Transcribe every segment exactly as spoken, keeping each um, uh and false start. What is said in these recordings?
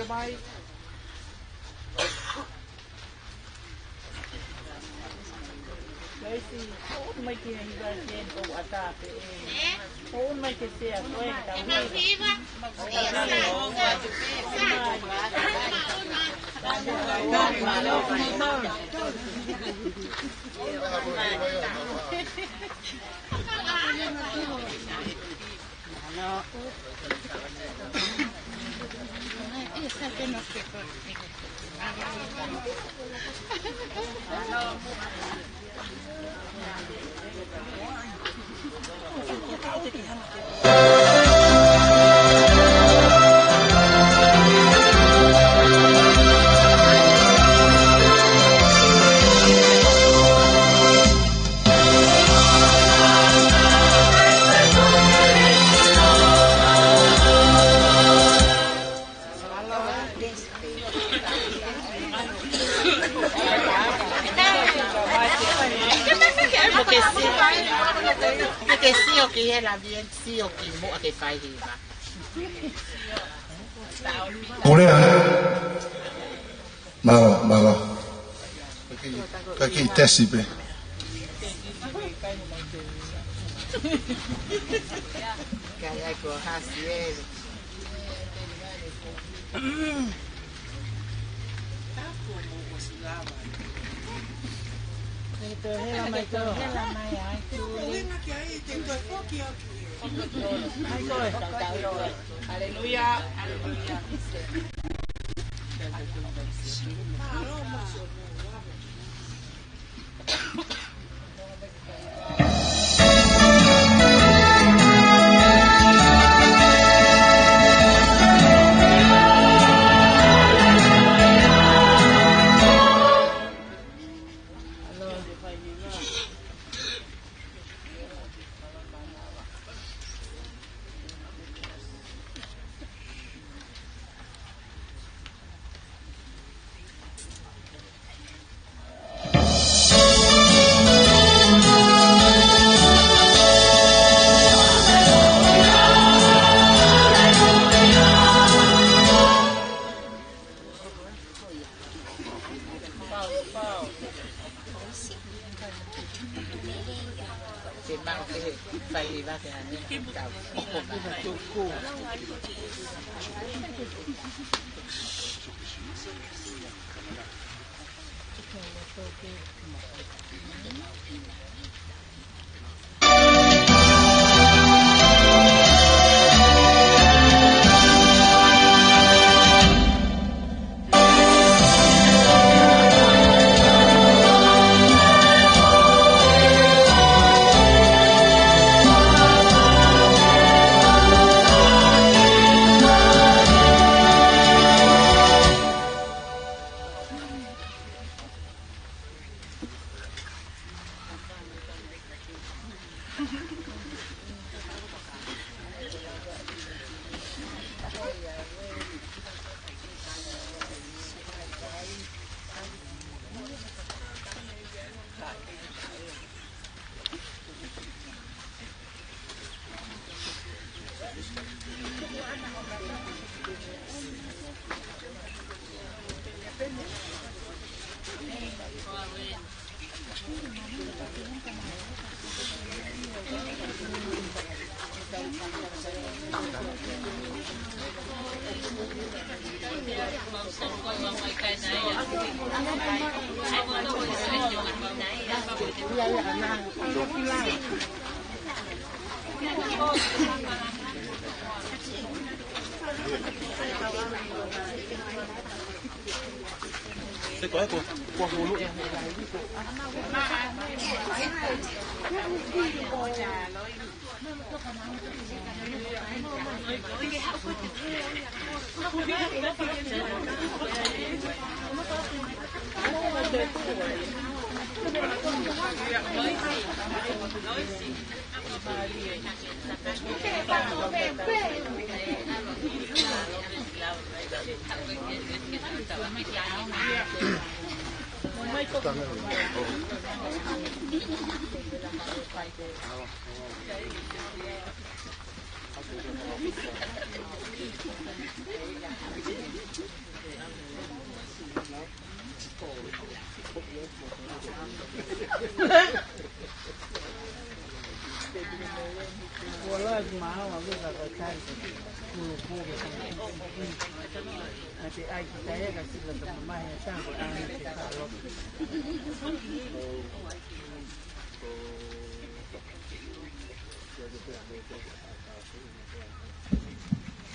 Mai. Laisi, ʻoua mai ki he hiva ke tau ʻatā pē ē. ʻOua mai ke sea koe, tau hiva. Mo ke si-, mo ke sio ki he lavi ē, sio ki muʻa ke fai hiva. Pule ā. Mālō, mālō. Ka kiʻi, ka kiʻi tesi pē. Ka ia ko Hasiele. Ke toe hela mai, toe hela mai ai. Ai, toe. Haleluia. Haleluia.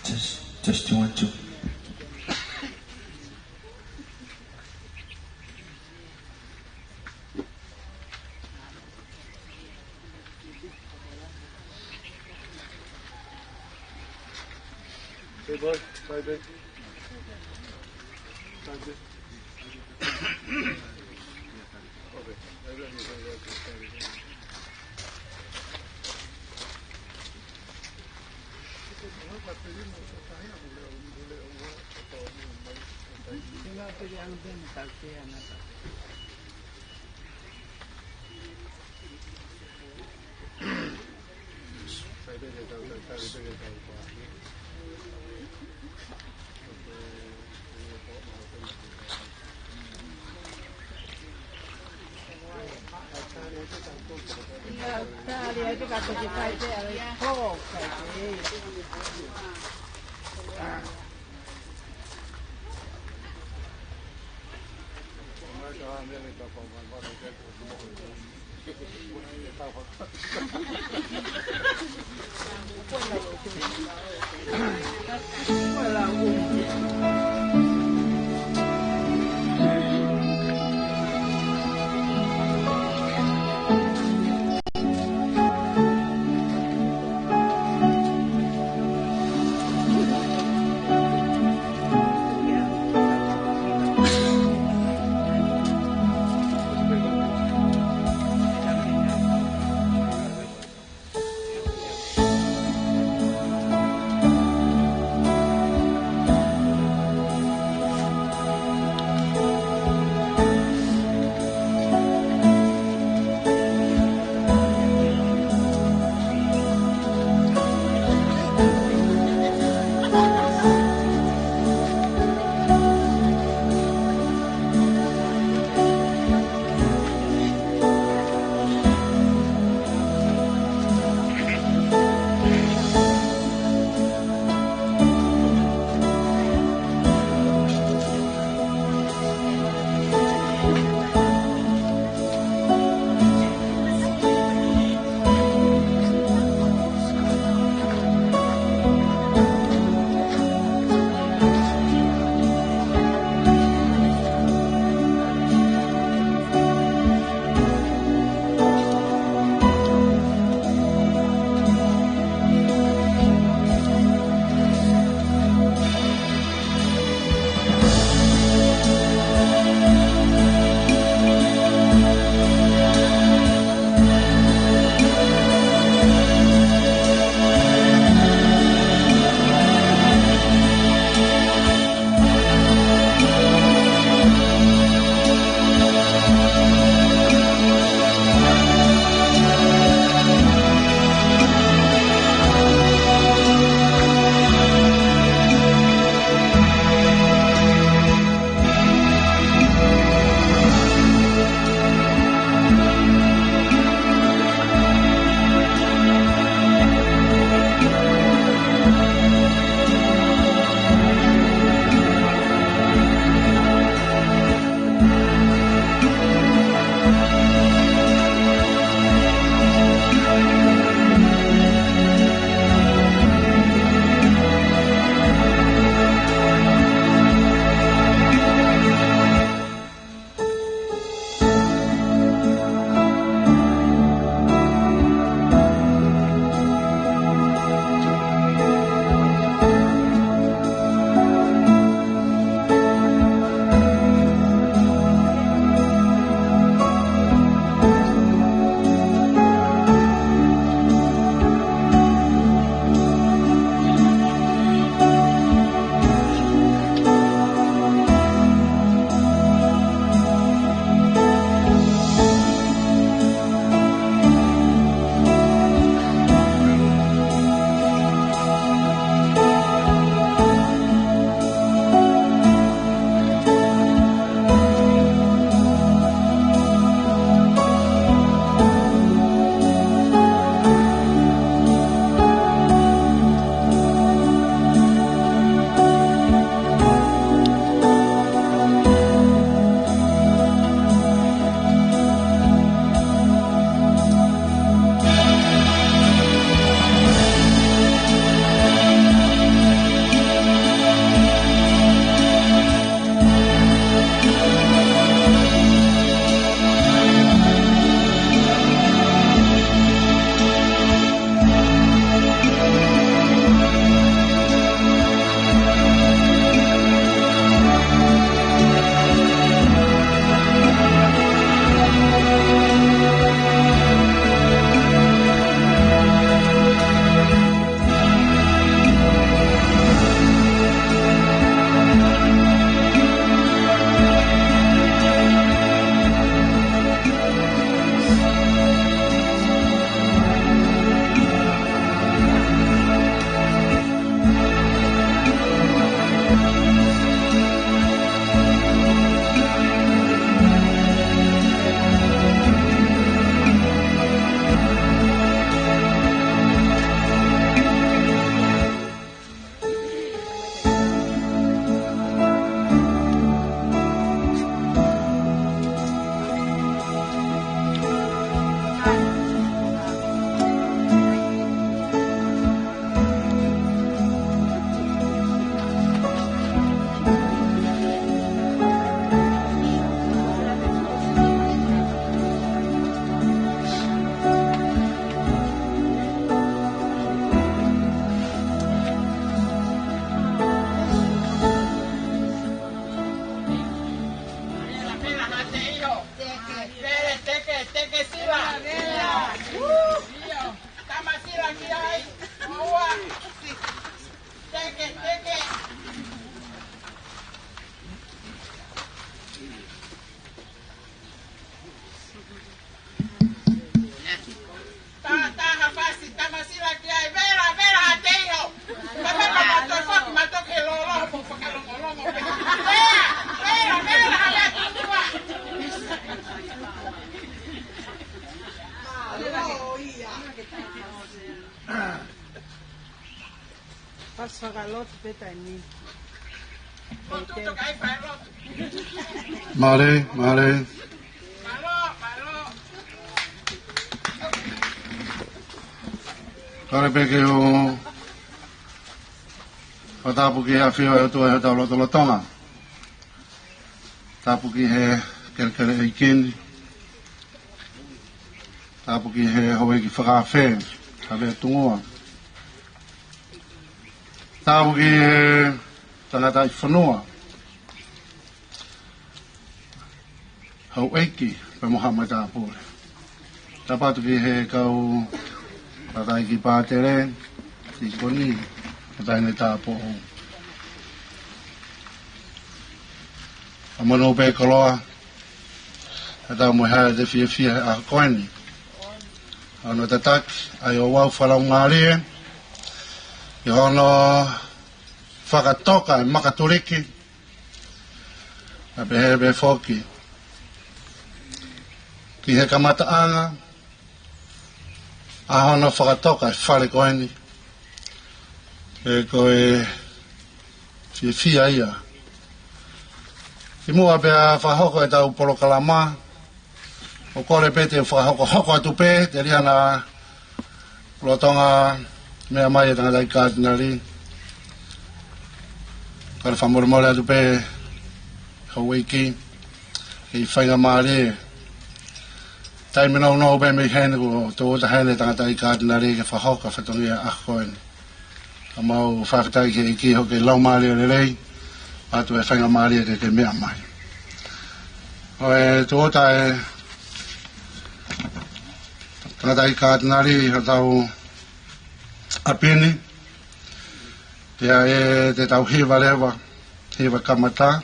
Test, test, one, two. Hey, boy, bye, babe. Bye, babe. Pasi fakalotu pē taimi ni. Mālō, mālō. Kole pē ke u fakatapu ki he ʻafio ʻa e ʻOtua ʻi hotau lotolotonga. Tapu ki he kelekele ʻeiki ni. Tapu ki he houʻeiki fakaafe, Havea Tungua. Tapu ki he tangata ʻi fonua, houʻeiki pea mo haʻa matāpule. Tapu atu ki he kau tangataʻeiki pātele, tīkoni, mo e taʻahine tāupoʻou. ʻA manu pē koloa, ʻetau mohe ʻa e fiefia he ʻaho ko eni. Hono tataki ʻa e ouau fakalaumālie, ʻi hono fakatoka e makatuliki, ʻa pehē pē foki ki he kamataʻanga ʻa hono fakatoka e fale ko eni. Pea ko e fiefia ia. Kimuʻa pea fakahoko ʻetau polokalama, ʻoku kole pē te u fakahokohoko atu pē, telia naʻa lolotonga meʻa mai e tangataʻeiki kātinali. Kole fakamolemole atu pē, houʻeiki, ʻi he faingamālie. Taimi nounou pē mei heni kuo tūʻuta heni e tangataʻeiki kātinali ke fakahoko e fatongia ʻaho ko eni. Ka mau fakafetaʻi ki he ʻEiki hoʻo kei laumālie lelei atu e faingamālie ke ke meʻa mai. Ko e tūʻuta e tangataʻeiki kātinali ʻi hotau ʻapi ni, pea ʻe te tau hiva leva, hiva kamata.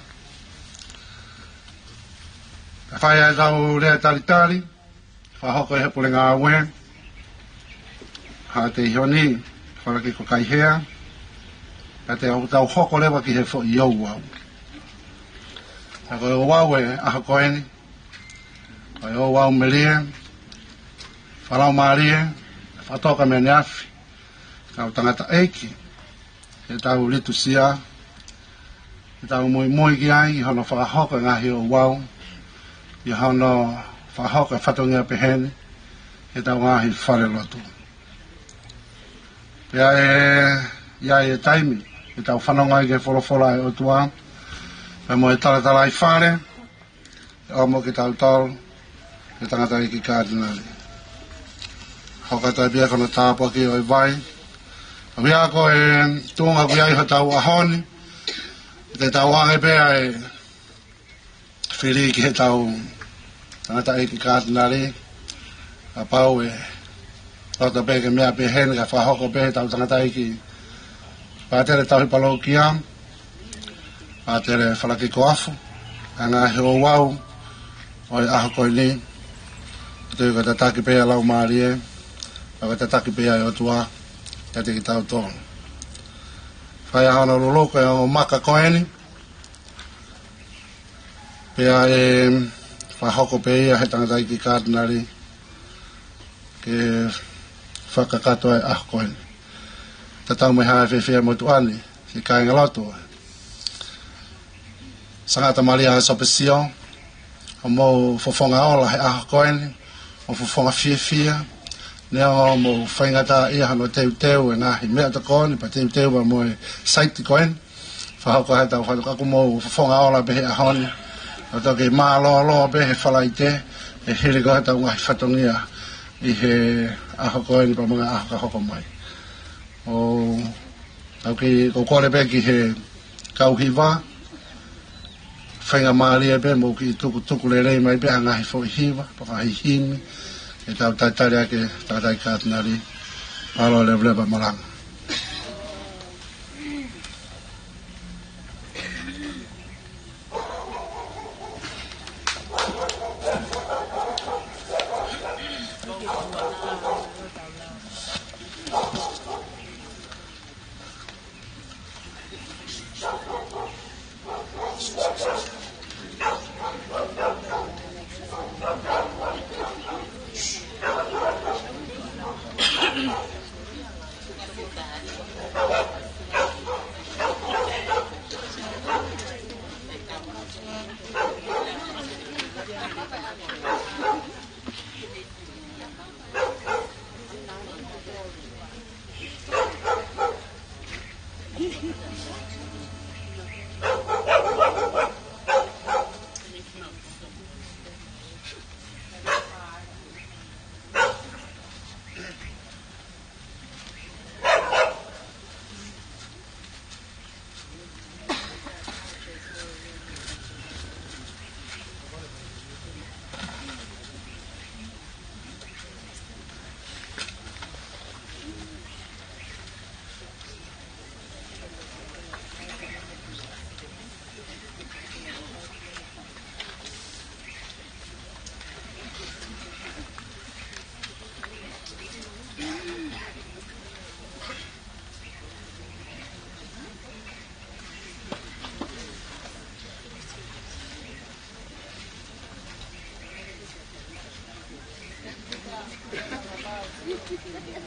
Ka fai ʻetau lea talitali, fakahoko ʻe he pule ngāue, Haʻa Teihoni, Falakiko Kaihea, ka te tau hoko leva ki he foʻi ouau. Ka ko e ouau e ʻaho ko eni, ko e ouau melie, fakalaumālie, fakatoka mei he ʻaneafi, kau tangataʻeiki, ke tau litusia, ke tau muimui ki ai, ʻi hono fakahoko e ngaahi ouau, ʻi hono fakahoko e fatongia pehē ni, ke tau ngaahi falelotu. Pea ʻe ʻi ai e taimi, ke tau fanongo ai ki he folofola ʻa e ʻOtua, pea mo e talatalaifale, ʻe ʻomi kiate kitautolu ʻe he tangataʻeiki kātinali. Hoko atu ai pē ko hono tāpuaki ʻo e vai. ʻA ia ko e tuʻunga ʻoku ʻi ai hotau ʻaho ni, te tau ʻoange pē ʻa e fili ki heʻetau tangataʻeiki kātinali, kapau ʻe loto pē ke meʻa pē heni ka fakahoko pē ʻe heʻetau tangataʻeiki pātele tauhi palōkia, Pātele Falakiko Afu, ʻa e ngaahi ouau ʻo e ʻaho ko eni, ʻoku tataki pē ʻa e Laumālie, ʻoku tataki pē ʻa e ʻOtua kiate kitautolu. Fai ʻa hono luluku e ongo maka ko eni, pea ʻe fakahoko pē ia ʻe he tangataʻeiki kātinali ke fakakakato e ʻaho ko eni. Tatau mo e hā e fiefia motuʻa ni, siʻi kāingalotu, Sangata Malia Sopesio, ʻoku mou fofonga ola he ʻaho ko eni, mou fofonga fiefia, neongo ʻoku mou faingataʻaʻia hono teuteu e ngaahi meʻatokoni, pea teuteu pea mo e saiti ko eni, fakahoko ʻe heʻetau fatu ka ʻoku mou fofonga ola pē he ʻaho ni. ʻOku toki mālōlō pē he Falaite, ʻe hili ko ē ʻetau ngaahi fatongia ʻi he ʻaho ko eni pea mo e ngaahi ʻaho ka hoko mai. ʻOku ou kole pē ki he kau hiva, faingamālie pē mou kiʻi tukutuku lelei mai pē ha ngaahi foʻi hiva, pe ko ha ngaahi himi, ke tau talitali ʻaki e tangataʻeiki kātinali, mālō e leveleva malanga. ʻI he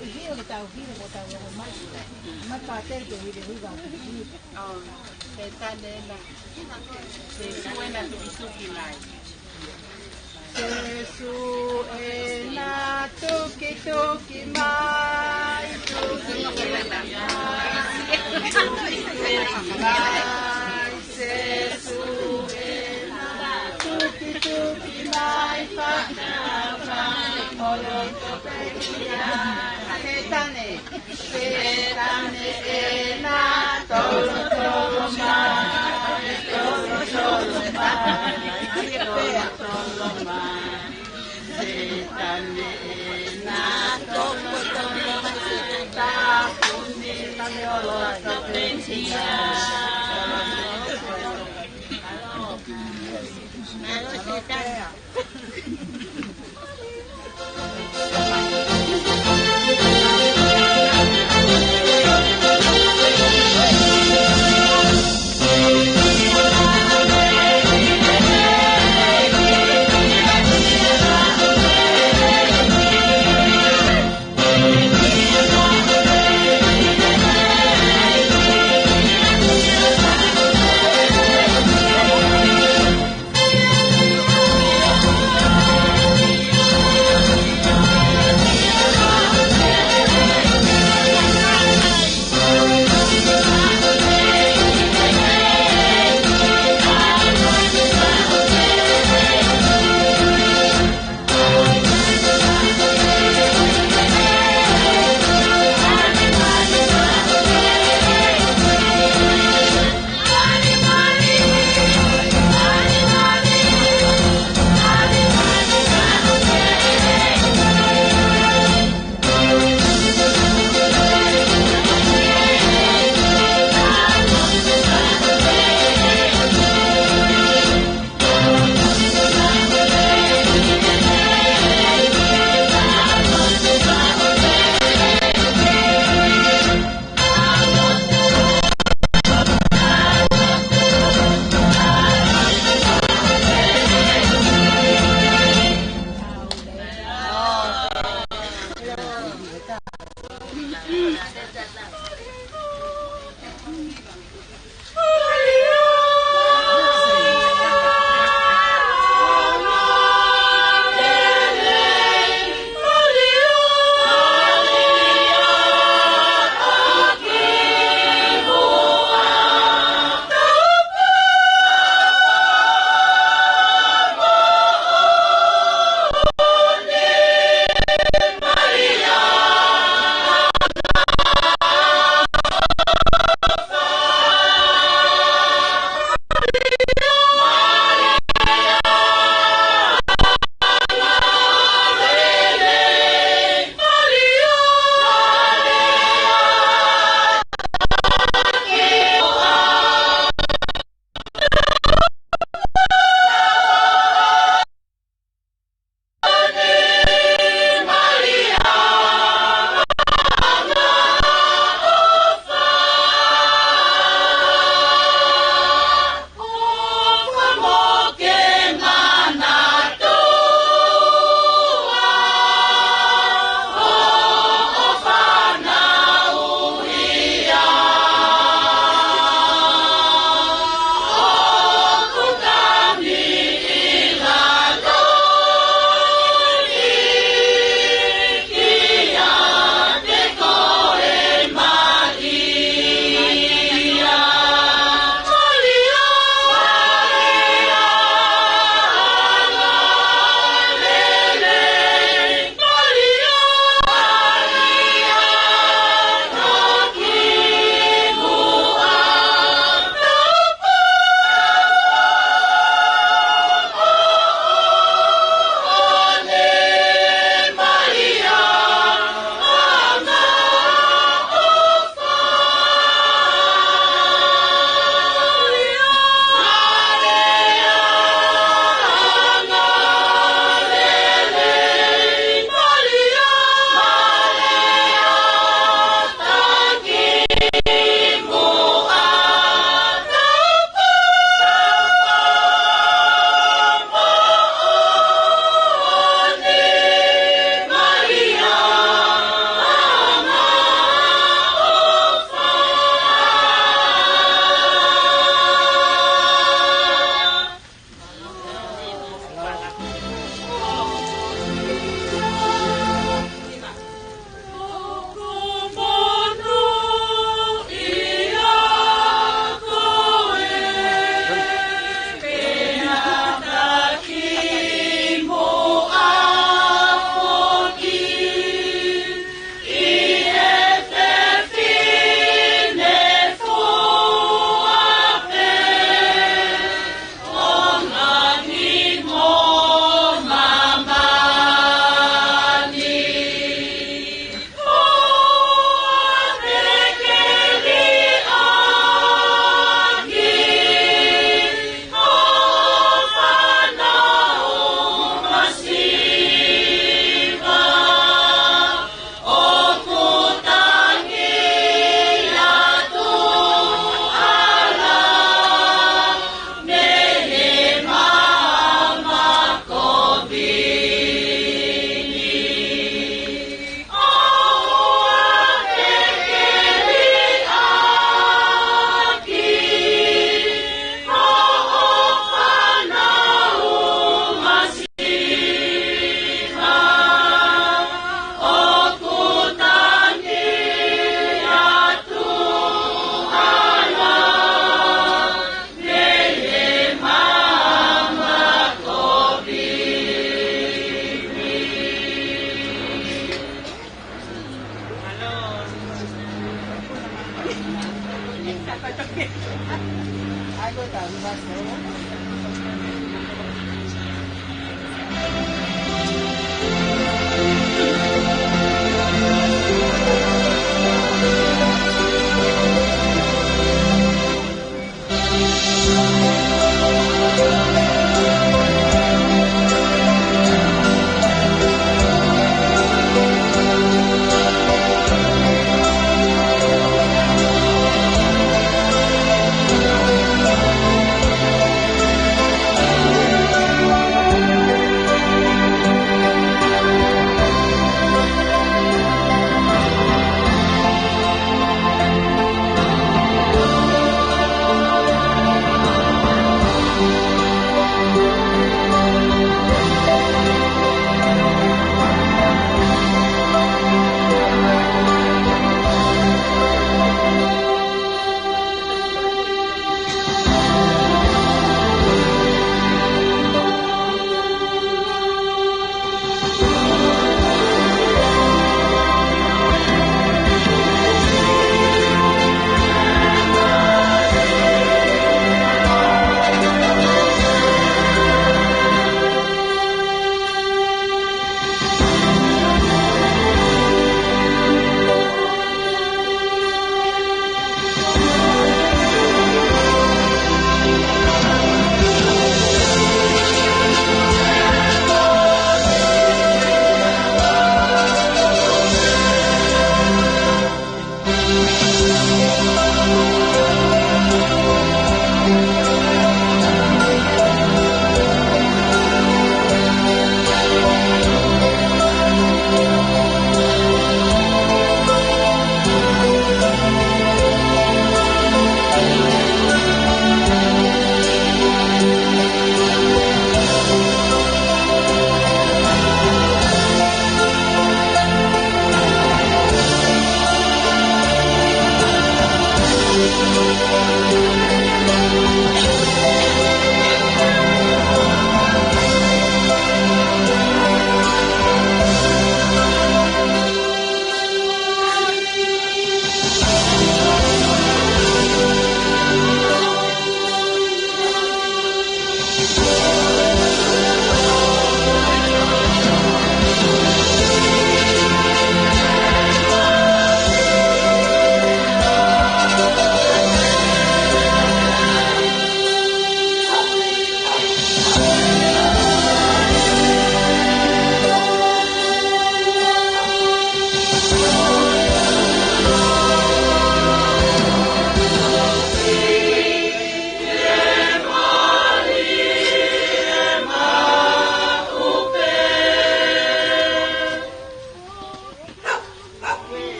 ʻihi ʻo ke tau hili, ko tau ʻo mai. Mai pātele ke hili, hili. ʻO, Sētane ena. Sēsū ena tukituki mai. Sēsū ena tukituki mai, tukituki mai. Sēsū ena tukituki mai, fakapā ʻo loto pē ia. Sētane, Sētane ena tolotolo mai, tolotolo mai, tolotolo mai. Sētane ena tolotolo mai, tāpuni ʻo loto pē ia.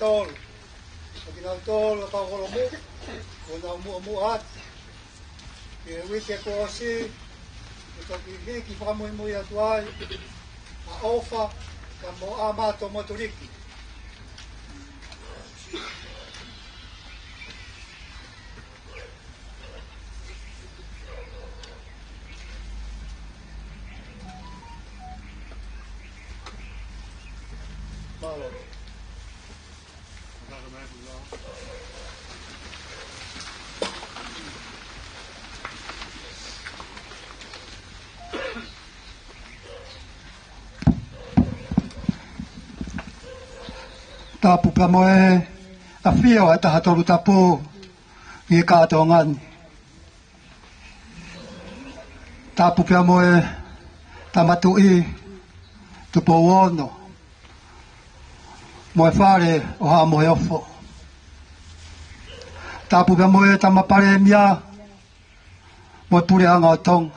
Tolu. Ko kinautolu ʻa e kau kolomu, ko ʻenau muʻomuʻa atu ki he uike kuo ʻosi, ʻe toki hiki fakamuimui atu ai ʻa ʻOfa, ka mo ʻAmato Motuliki. Tapu pea mo e ʻafio ʻa e Taha Tolu Tapu ʻi he kātoanga ni. Tapu pea mo e Tama Tuʻi Tupou Ono, mo e Fale ʻo Haʻa Moheofo. Tapu pea mo e Tama Palēmia mo e Puleʻanga ʻo Tonga.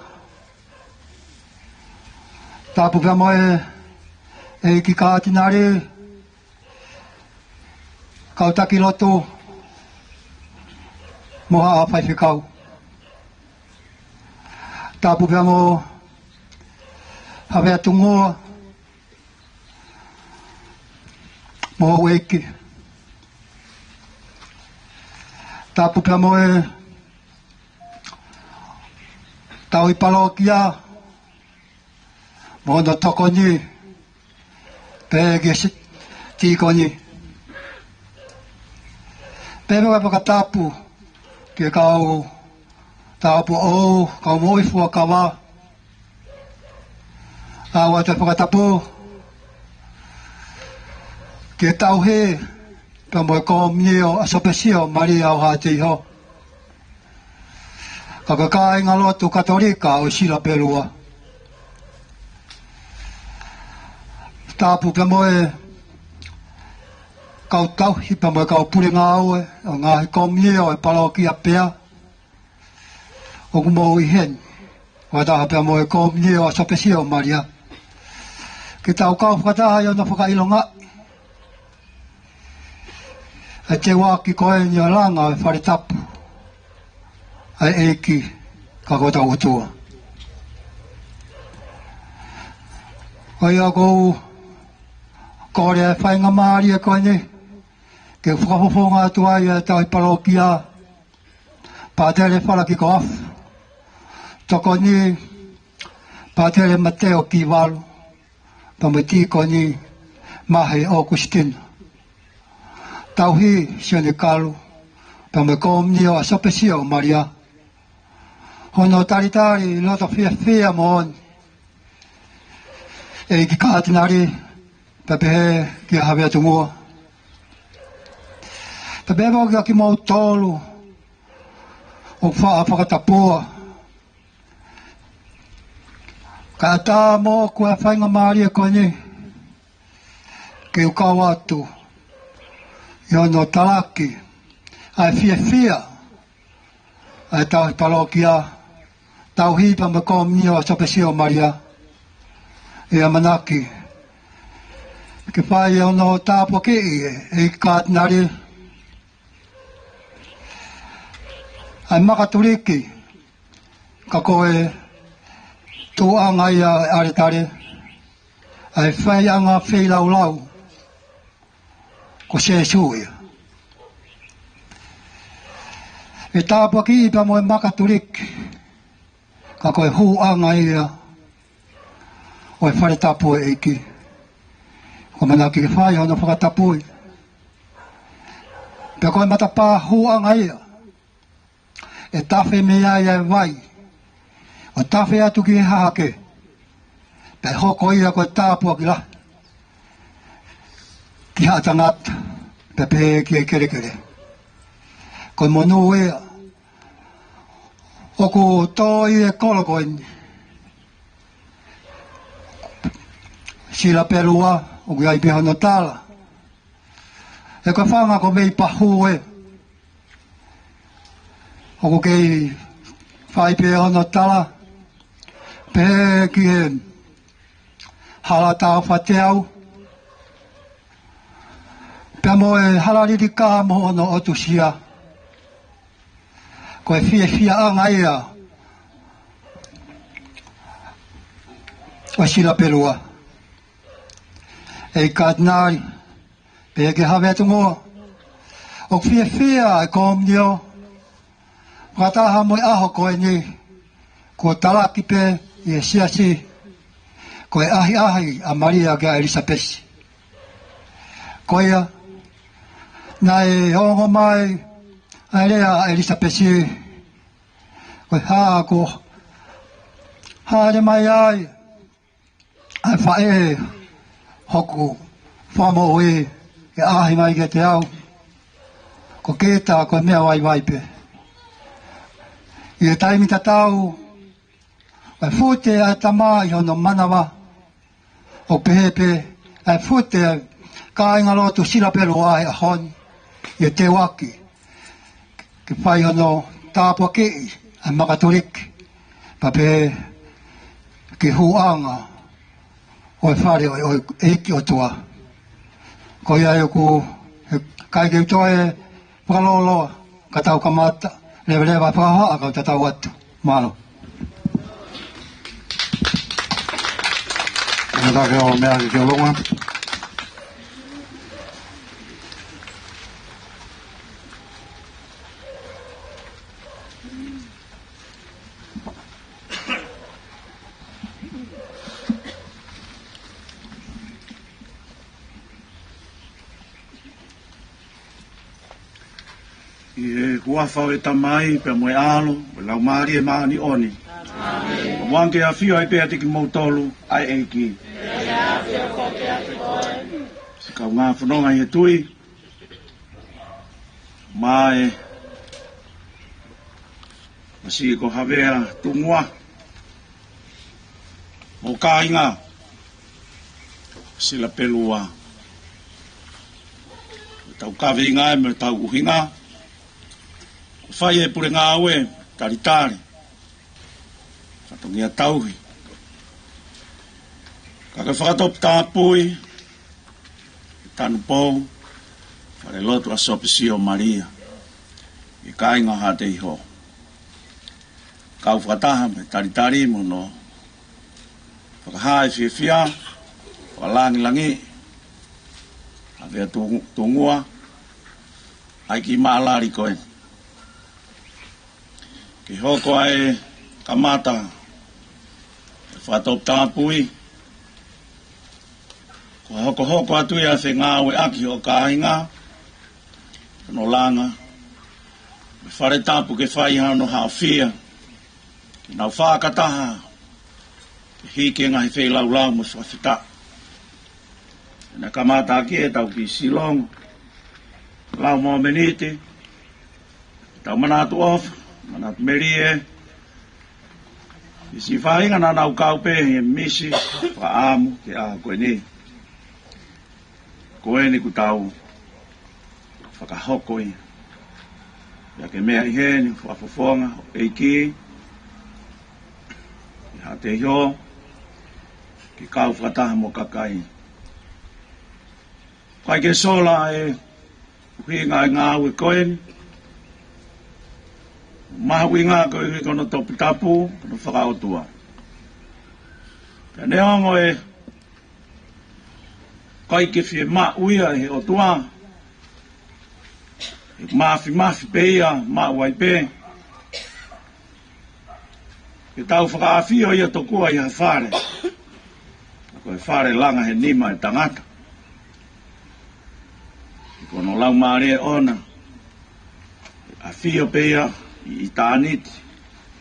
Tapu pea mo e ʻEiki Kātinale, kau taki lotu mo Haʻa Faifekau. Tapu pea mo Havea Tungua mo Houʻeiki. Tapu pea mo e tauhi palōkia mo hono tokoni, pehē ki he si-, tīkoni. Pea mo e fakatapu ki he kau tāupoʻou, kau moʻui fuakava. ʻOatu e fakatapu ki he tauhi pea mo e komiunio ʻa Sopesio Malia ʻo Haʻateiho, ka ko e kāingalotu Katolika ʻo Silapelua. Tapu pea mo e kau tauhi pea mo e kau pule ngāue ʻo e ngaahi komiunio ʻo e palōkia pea ʻoku mou ʻi heni, fakataha pea mo e komiunio ʻa Sopesio Malia, ke tau kau fakataha ʻi hono fakaʻilongaʻi ʻa e teuaki ko eni ʻo e langa ʻo e fale tapu ʻa e ʻEiki, ka ko hotau ʻOtua. Ko ia ʻoku ou kole ʻa e faingamālie ko eni ke u fakafofonga atu ai ʻa e tauhi palōkia, Pātele Falaki Koafu, tokoni Pātele Mateo Kivalu, pea mo e tīkoni Mahe ʻOkusitino, tauhi Sione Kalu, pea mo e komiunio ʻa Sopesio Malia. Hono talitali loto fiefia moʻoni ʻEiki Kātinale, pea pehē kia Havea Tungua, pea pehē foki kia kimoutolu ʻoku faʻa fakatapua. Kae ʻatā moʻoku ʻa e faingamālie ko eni ke u kau atu ʻi hono talaki ʻa e fiefia ʻa e tauhi palōkia, tauhi pea mo e komiunio ʻa Sopesio Malia. ʻE ʻamanaki ke fai hono tāpuakiʻi ʻe he ʻEiki Kātinale ʻa e makatuliki, ka ko e tuʻunga ia ʻo e ʻaletale, ʻa e faiʻanga feilaulau ko Sēsū ia. ʻE tāpuakiʻi pea mo e makatuliki, ka ko e hūʻanga ia ʻo e fale tapu ʻo e ʻEiki. ʻOku ʻamanaki ke fai hono fakatapui. Pea ko e matapā hūʻanga ia, ʻe tafe mei ai ʻa e vai, ʻo tafe atu ki he hahake, pea hoko ia ko e tāpuaki lahi ki haʻa tangata, pea pehē ki he kelekele. Ko e monū ia ʻoku tō ʻi he kolo ko eni, Silapelua, ʻoku ʻi ai pē hono tala. He ko e fanga ko Veipahue, ʻoku kei fai pē hono tala, pehē ki he hala taufateau. Pea mo e hala lilika mo hono ʻotusia. Ko e fiefiaʻanga ia ʻo Silapelua. ʻEiki Katinali, pehē ki he Havea Tuʻunga, ʻoku fiefia e komiunio fakataha mo e ʻaho ko eni, kuo talaki pē ʻe he siasi ko e ʻahiʻahi ʻa Malia kia ʻElisapesi. Ko ia, naʻe ongo mai ʻa e lea ʻa ʻElisapesi, ko e hā kuo hāʻele mai ai ʻa e faʻē hoku fakamoʻui, ke ʻaʻahi mai kiate au. Ko kita ko e meʻa vaivai pē. ʻI he taimi tatau, ʻe fute ʻa e tama ʻi hono manava, ʻo pehē pē ʻe fute ʻa e kāingalotu Silapelua he ʻaho ni, ʻi he teuaki ke fai hono tāpuakiʻi ʻa e makatuliki, pea pehē ki he hūʻanga ʻo e fale ʻo, ʻo e ʻEiki ʻOtua. Ko ia ʻoku, he ʻikai ke u toe fakalōloa, ka tau kamata leveleva e fakahohaʻa kae tau atu. Mālō. Ka ke ʻomai ke ke longa. ʻI he huafa ʻo e Tamai, pea mo e ʻAlo, mo e Laumālie Māʻoniʻoni. ʻĀmeni. ʻOange ke ʻafio ai pē ʻiate kimoutolu ʻa e ʻEiki. Ke ʻafio foki ʻiate koe. Siʻi kaungā fononga ʻi he tui. Mai, masiʻi ko Havea Tuʻunga, mo e kāinga Silapelua. Tau kaveinga mo tau ʻuhinga, fai e pule ngāue, talitali, fatongia tauhi. Ka ke fakatoputapui, tanupou, falelotu ʻa Sopisi ʻo Malia, ʻi he kāinga Haʻateiho. Kau fakataha mo e talitali mo hono fakahā e fiefia, fakalāngilangiʻi, Havea Tuʻunga, ʻa e kiʻi mālali ko ē. Ke hoko ai e kamata e fakatoputapui, ko e hokohoko atu ia e fengāueʻaki ʻo e kāinga, hono langa e fale tapu ke fai hano haʻofia, ke nau fakataha, ke hiki e ngaahi feilaulau mo e fakafetaʻi. Naʻe kamata ʻaki ʻetau kiʻi silonga, lau mōmeniti, tau manatu ʻofa, manatu melie, ʻi he siʻi faʻahinga naʻa nau kau pē he misi, fakaʻamu ki he ʻaho ko eni. Ko eni kuo tau fakahoko ia. Pea ke meʻa ʻi heni, fakafofonga ʻo e ʻEiki, ʻi Haʻateiho, ke kau fakataha mo e kakai. ʻIkai ke sola e ʻuhinga e ngāue ko eni. Mahuʻinga koeʻuhi ko hono toputapu, ko hono fakaʻotua. Pea neongo ʻe ʻikai ke fiemaʻu ia ʻe he ʻOtua, ʻe mafimafi pē ia, maʻu ai pē. Ke tau fakaʻafio ia tokua ʻi ha fale, ko e fale langa he nima e tangata. Ko hono Laumālie ʻoʻona, ʻe ʻafio pē ia ʻi ʻitāniti.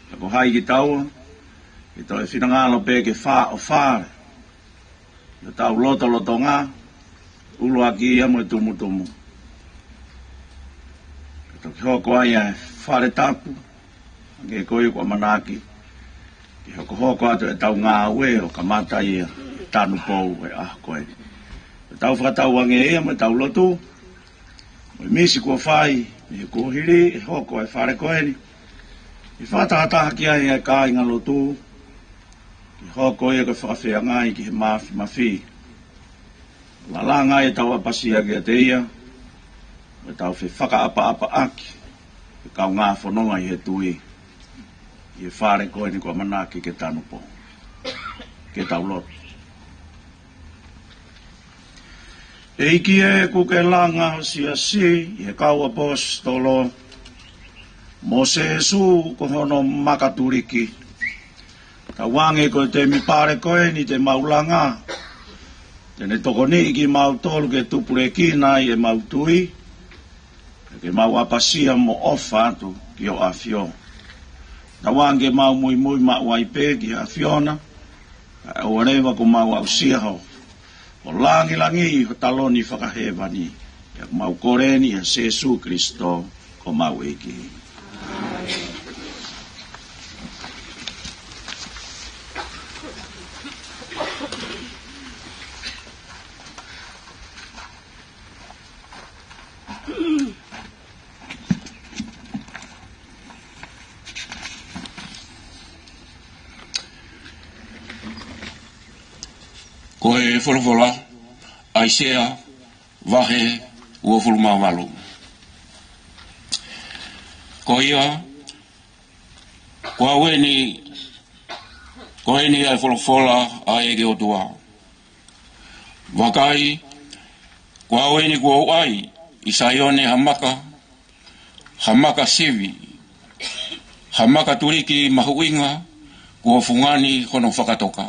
Pea ko hai kitaua ke toe finangalo pē ke fāʻofale ʻi hotau lotolotonga, ʻuluaki ia mo e tumutumu. Ke toki hoko ai e fale tapu, hangē ko ia ko e ʻamanaki, ke hokohoko atu ʻetau ngāue ʻo kamata ia e tanupou e ʻaho ko eni. Ke tau fakatauange ia mo ʻetau lotu, mo e misi kuo fai mei he kuohili, ʻe hoko e fale ko eni ʻe fakatahataha ki ai e kāingalotu, ke hoko ia ko e fakafeangai ki he mafimafi. Lalanga ʻetau ʻapasia kiate ia, Ko e tau fefakaʻapaʻapaʻaki e kaungā fononga ʻi he tui ʻi he fale ko eni kuo ʻamanaki ke tanupou. Ke tau lotu. ʻEiki ē, kuo ke langa ho siasi ʻi he kau ʻaposetolo, mo Sēsū ko hono makatuliki. Tauange ko e temipale ko eni te mau langa, te ne tokoniʻi kimautolu ke tupulekina ai ʻemau tui, ke mau ʻapasia mo ʻofa atu ki ho ʻAfio. Tauange ke mau muimui maʻu ai pē ki he ʻAfiona, kae ʻoua leva kuo mau aʻusia ho, ho langilangi, ho taloni fakahēvani. Pea ʻoku mau kole ni ʻia Sēsū Kilisitō ko homau ʻEiki. Ko e folofola, ʻAisea, vahe uofulu mā valu. Ko ia, ko au eni, ko eni ʻa e folofola ʻa e ʻEiki ʻOtua. Vakai, ko au eni kuo u ʻai ʻi Saione ha maka, ha maka sivi, ha makatuliki mahuʻinga, kuo fungani hono fakatoka.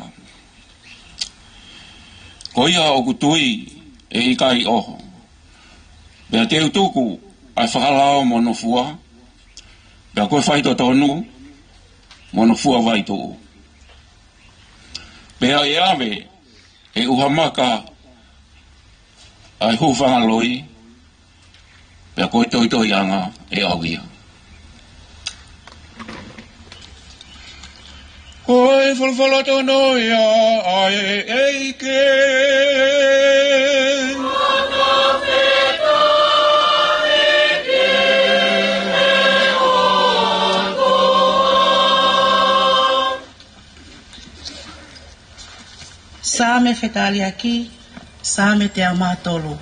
Ko ia ʻoku tui ʻe ʻikai ʻoho. Pea te u tuku ʻa e fakalao mo hono fua, pea ko e faitotonu mo hono fua vaituʻu. Pea ʻe ʻave ʻe he ʻuha maka ʻa e hūfanga loi, pea ko e toitoiʻanga ʻe ʻau ia. Ko e folofola tonu ia ʻa e ʻEiki. Saame fetaliaki, Saame teau mā tolu.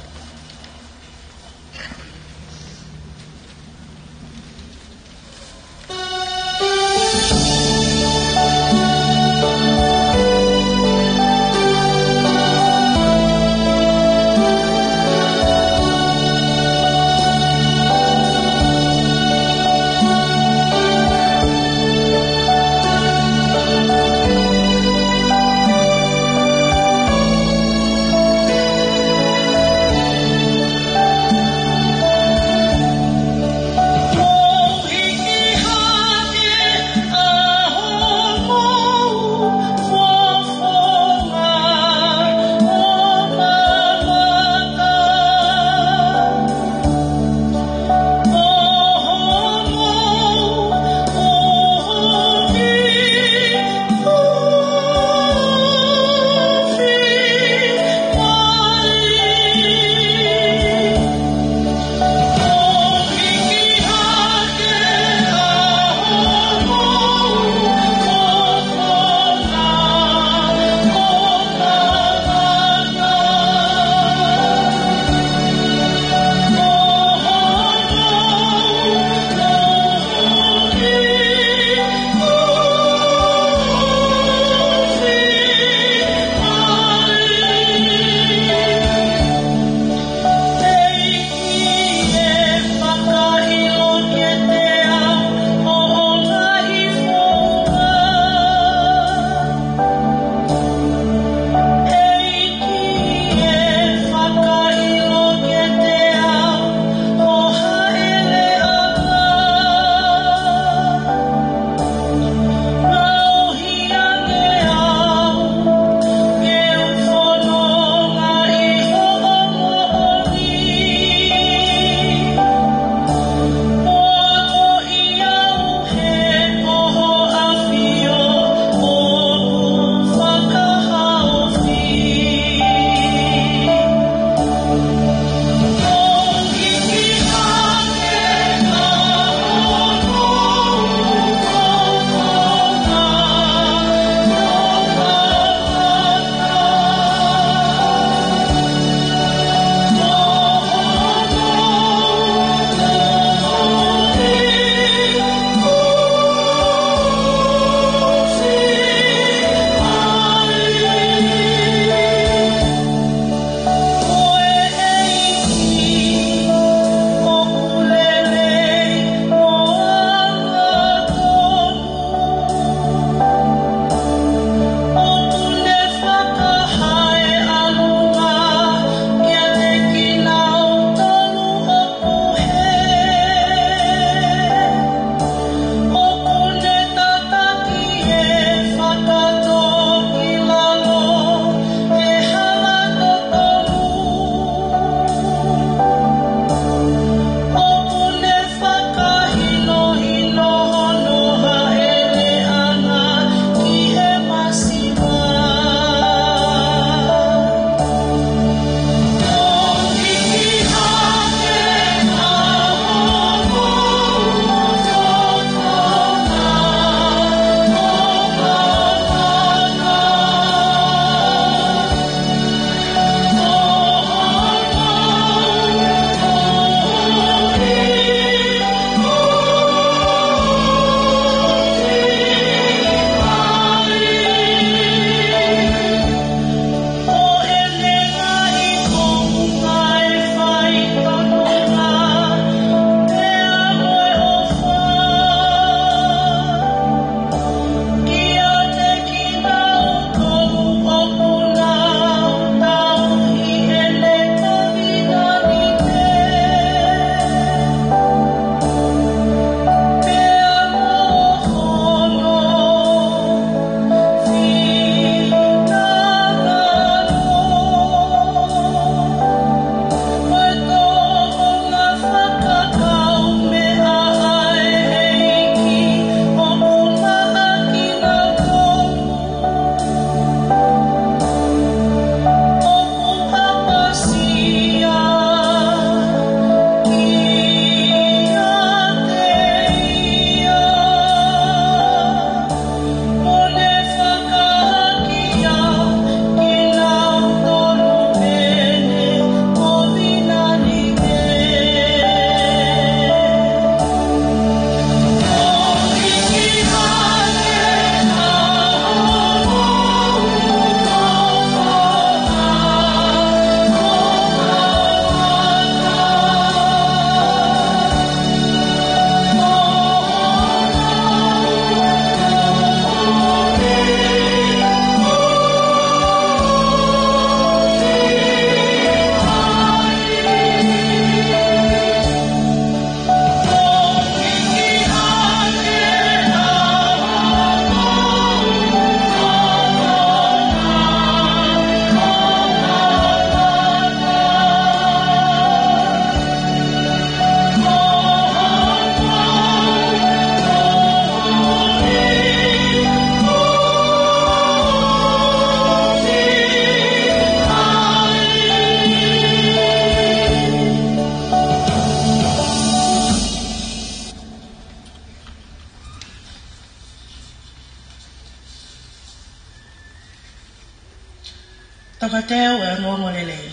Fakateu e ongoongolelei.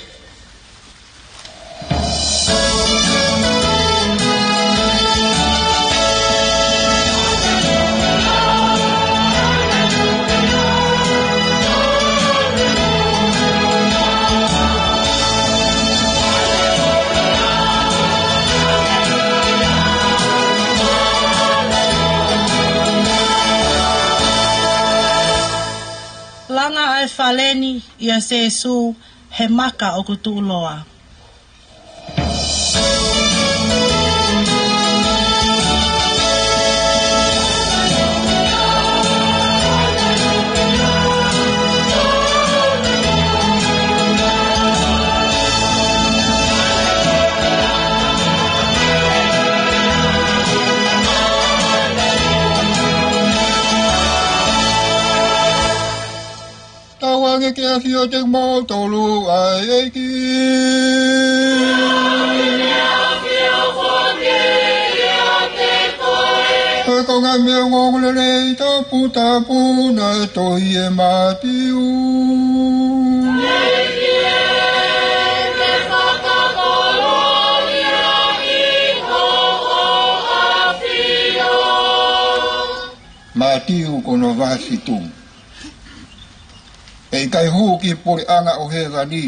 Langa ʻa e fale ni ʻia Sēsū he maka ʻoku tuʻuloa. Tauange ke ʻafio ʻiate kimoutolu ʻa e ʻEiki. Ko e konga ʻo e ongoongolelei toputapu naʻe tohi ʻe Mātiu. Mātiu ko hono vahe fitu. ʻE ʻikai hū ki he puleʻanga ʻo hēvani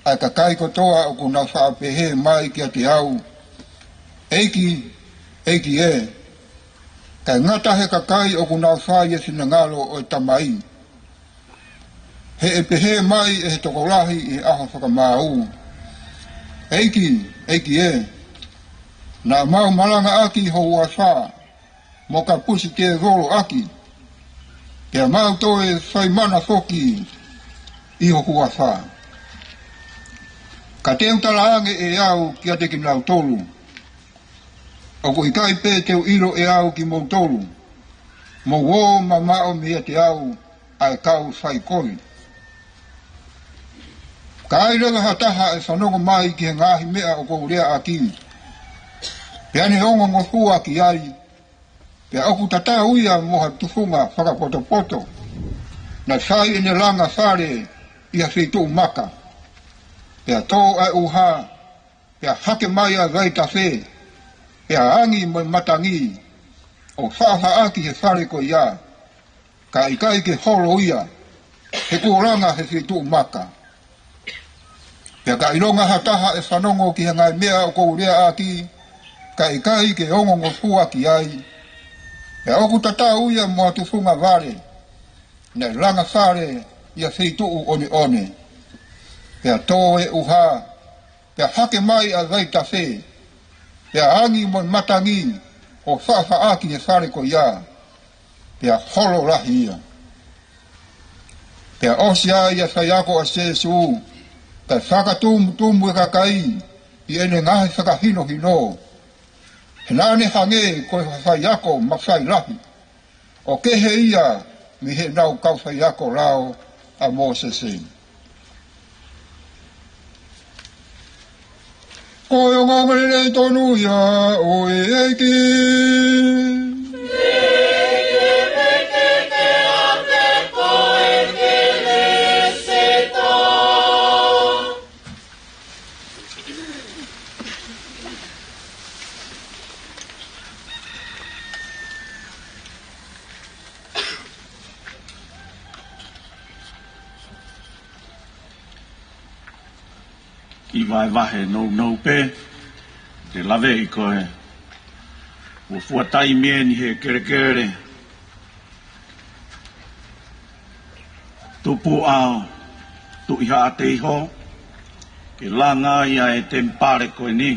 ʻa e kakai kotoa ʻoku nau faʻa pehē mai kiate au, ʻEiki, ʻEiki ē, kae ngata he kakai ʻoku nau fai e finangalo ʻo e Tamai. He ʻe pehē mai ʻe he tokolahi ʻi he ʻaho fakamāu, ʻEiki, ʻEiki ē, naʻa mau malangaʻaki ho huafa, mo kapusi tēvolo ʻaki, pea mau toe fai mana foki ʻi ho huafa. Ka te u talaange ʻe au kiate kinautolu, ʻoku ʻikai pē te u ʻilo ʻe au kimoutolu, mou ō mamaʻo meiate au ʻa e kau faikovi. Ka ai leva ha taha ʻe fanongo mai ki he ngaahi meʻa ʻoku ou leaʻaki, pea ne ongongofua ki ai, pea ʻoku tatau ia mo ha tufunga fakapotopoto naʻe fai ʻene langa fale ʻi ha feituʻu maka, pea tō ʻa e ʻuha, pea hake mai ʻa e vaitafe, pea angi mo e matangi, ʻo faʻafaʻaki he fale ko ia, ka ʻikai ke holo ia, he kuo langa he feituʻu maka. Pea ka ʻilonga ha taha ʻe fanongo ki he ngaahi meʻa ʻoku ou leaʻaki, ka ʻikai ke ongongofua ki ai, pea ʻoku tatau ia mo ha tufunga vale naʻe langa fale ʻi ha feituʻu ʻoneʻone, pea tō e ʻuha, pea hake mai ʻa e vaitafe, pea angi mo e matangi, ʻo faʻafaʻaki he fale ko ia, pea holo lahi ia. Pea ʻosi ai ʻa e faiako ʻa Sēsū, kae fakatumutumu e kakai ʻi heʻene ngaahi fakahinohino, he naʻa ne hangē ko e faiako mafai lahi, ʻo kehe ia mei heʻenau kau faiako lao ʻa Mōsese. Ko e ongoongolelei tonu ia ʻo e ʻEiki. ʻI he vahevahe nounou pē, te u lave ʻi he ko e fuofua taimi eni he kelekele tupu ʻa Tuʻi Haʻateiho, ke langa ai ʻa e temipale ko eni.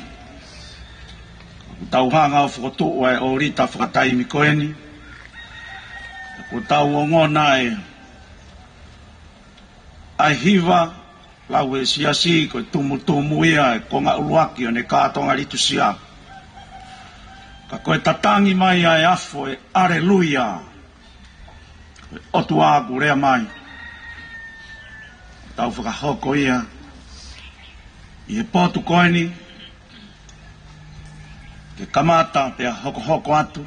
Kuo tau hanga ʻo fokotuʻu ʻa e ʻōlita fakataimi ko eni. Kuo tau ongona ʻa e, ʻa e hiva lau ʻa e siasi, ko e tumutumu ia ʻa e konga ʻuluaki ʻo ʻene kātoanga litūsia. Ka ko e tatangi mai ʻa e afo ʻo e ʻaleluia, ko e ʻOtua kuo lea mai. Tau fakahoko ia ʻi he potu ko eni, ke kamata pea hokohoko atu.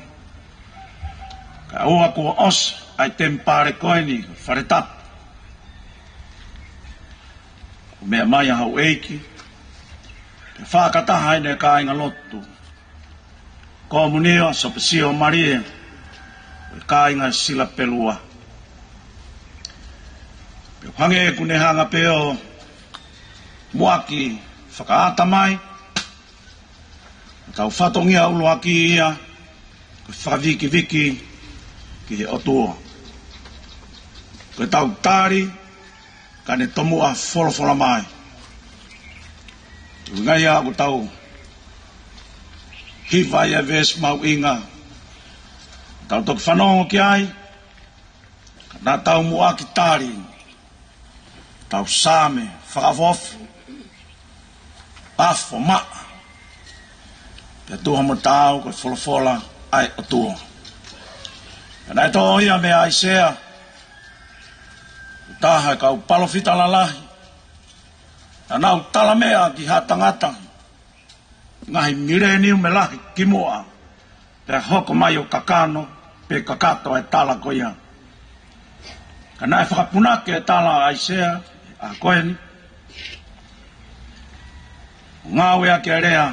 Kae ʻoua kuo ʻosi ʻa e temipale ko eni, fale tapu. Meʻa mai ʻa houʻeiki, pea fakataha ʻene kāingalotu, Komunio Sopesio Malie, ʻo e kāinga Silapelua. Pea hangē ʻoku ne hanga pē ʻo muʻaki fakaʻata mai, ʻetau fatongia ʻuluaki ia, ko e fakavikiviki ki he ʻOtua. Ko ʻetau tali, ka ne tomuʻa folofola mai. ʻUhinga ia ʻoku tau hiva ʻa e veesi mahuʻinga, tau toki fanongo ki ai, ka naʻa tau muʻaki tali, tau Saame fakaʻofoʻofa, ʻofa maʻa, pea tuha mo taau ko e folofola ʻa e ʻOtua. Pea naʻe tō ia meia ʻAisea, ko e taha e kau palōfita lalahi, naʻa nau talameʻa ki ha tangata, ngaahi mileniume lahi kimuʻa, pea hoko mai ʻo kakano, pe kakato e tala ko ia. Ka naʻe fakapunake e tala ʻa ʻAisea, ʻa ko eni, ngāueʻaki e lea,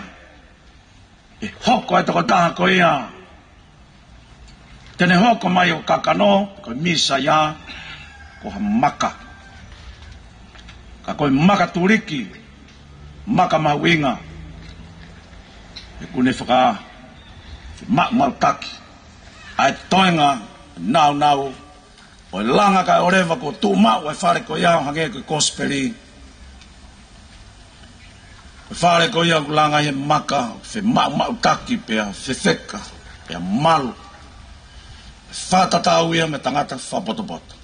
ʻe hoko e tokotaha ko ia, te ne hoko mai ʻo kakano, ko e Mīsaia, ko ha maka. Ka ko e maka tuliki, maka mahuʻinga, he ʻoku ne faka-, maʻumaʻutaki ʻa e toenga nāunau ʻo e langa kae ʻoleva kuo tuʻu maʻu e fale ko ia ʻo hangē ko e kosipeli. Ko e fale ko ia ʻoku langa ʻi he maka, femaʻumaʻutaki pea fefeka, pea malu. Fakatatau ia mo e tangata fakapotopoto.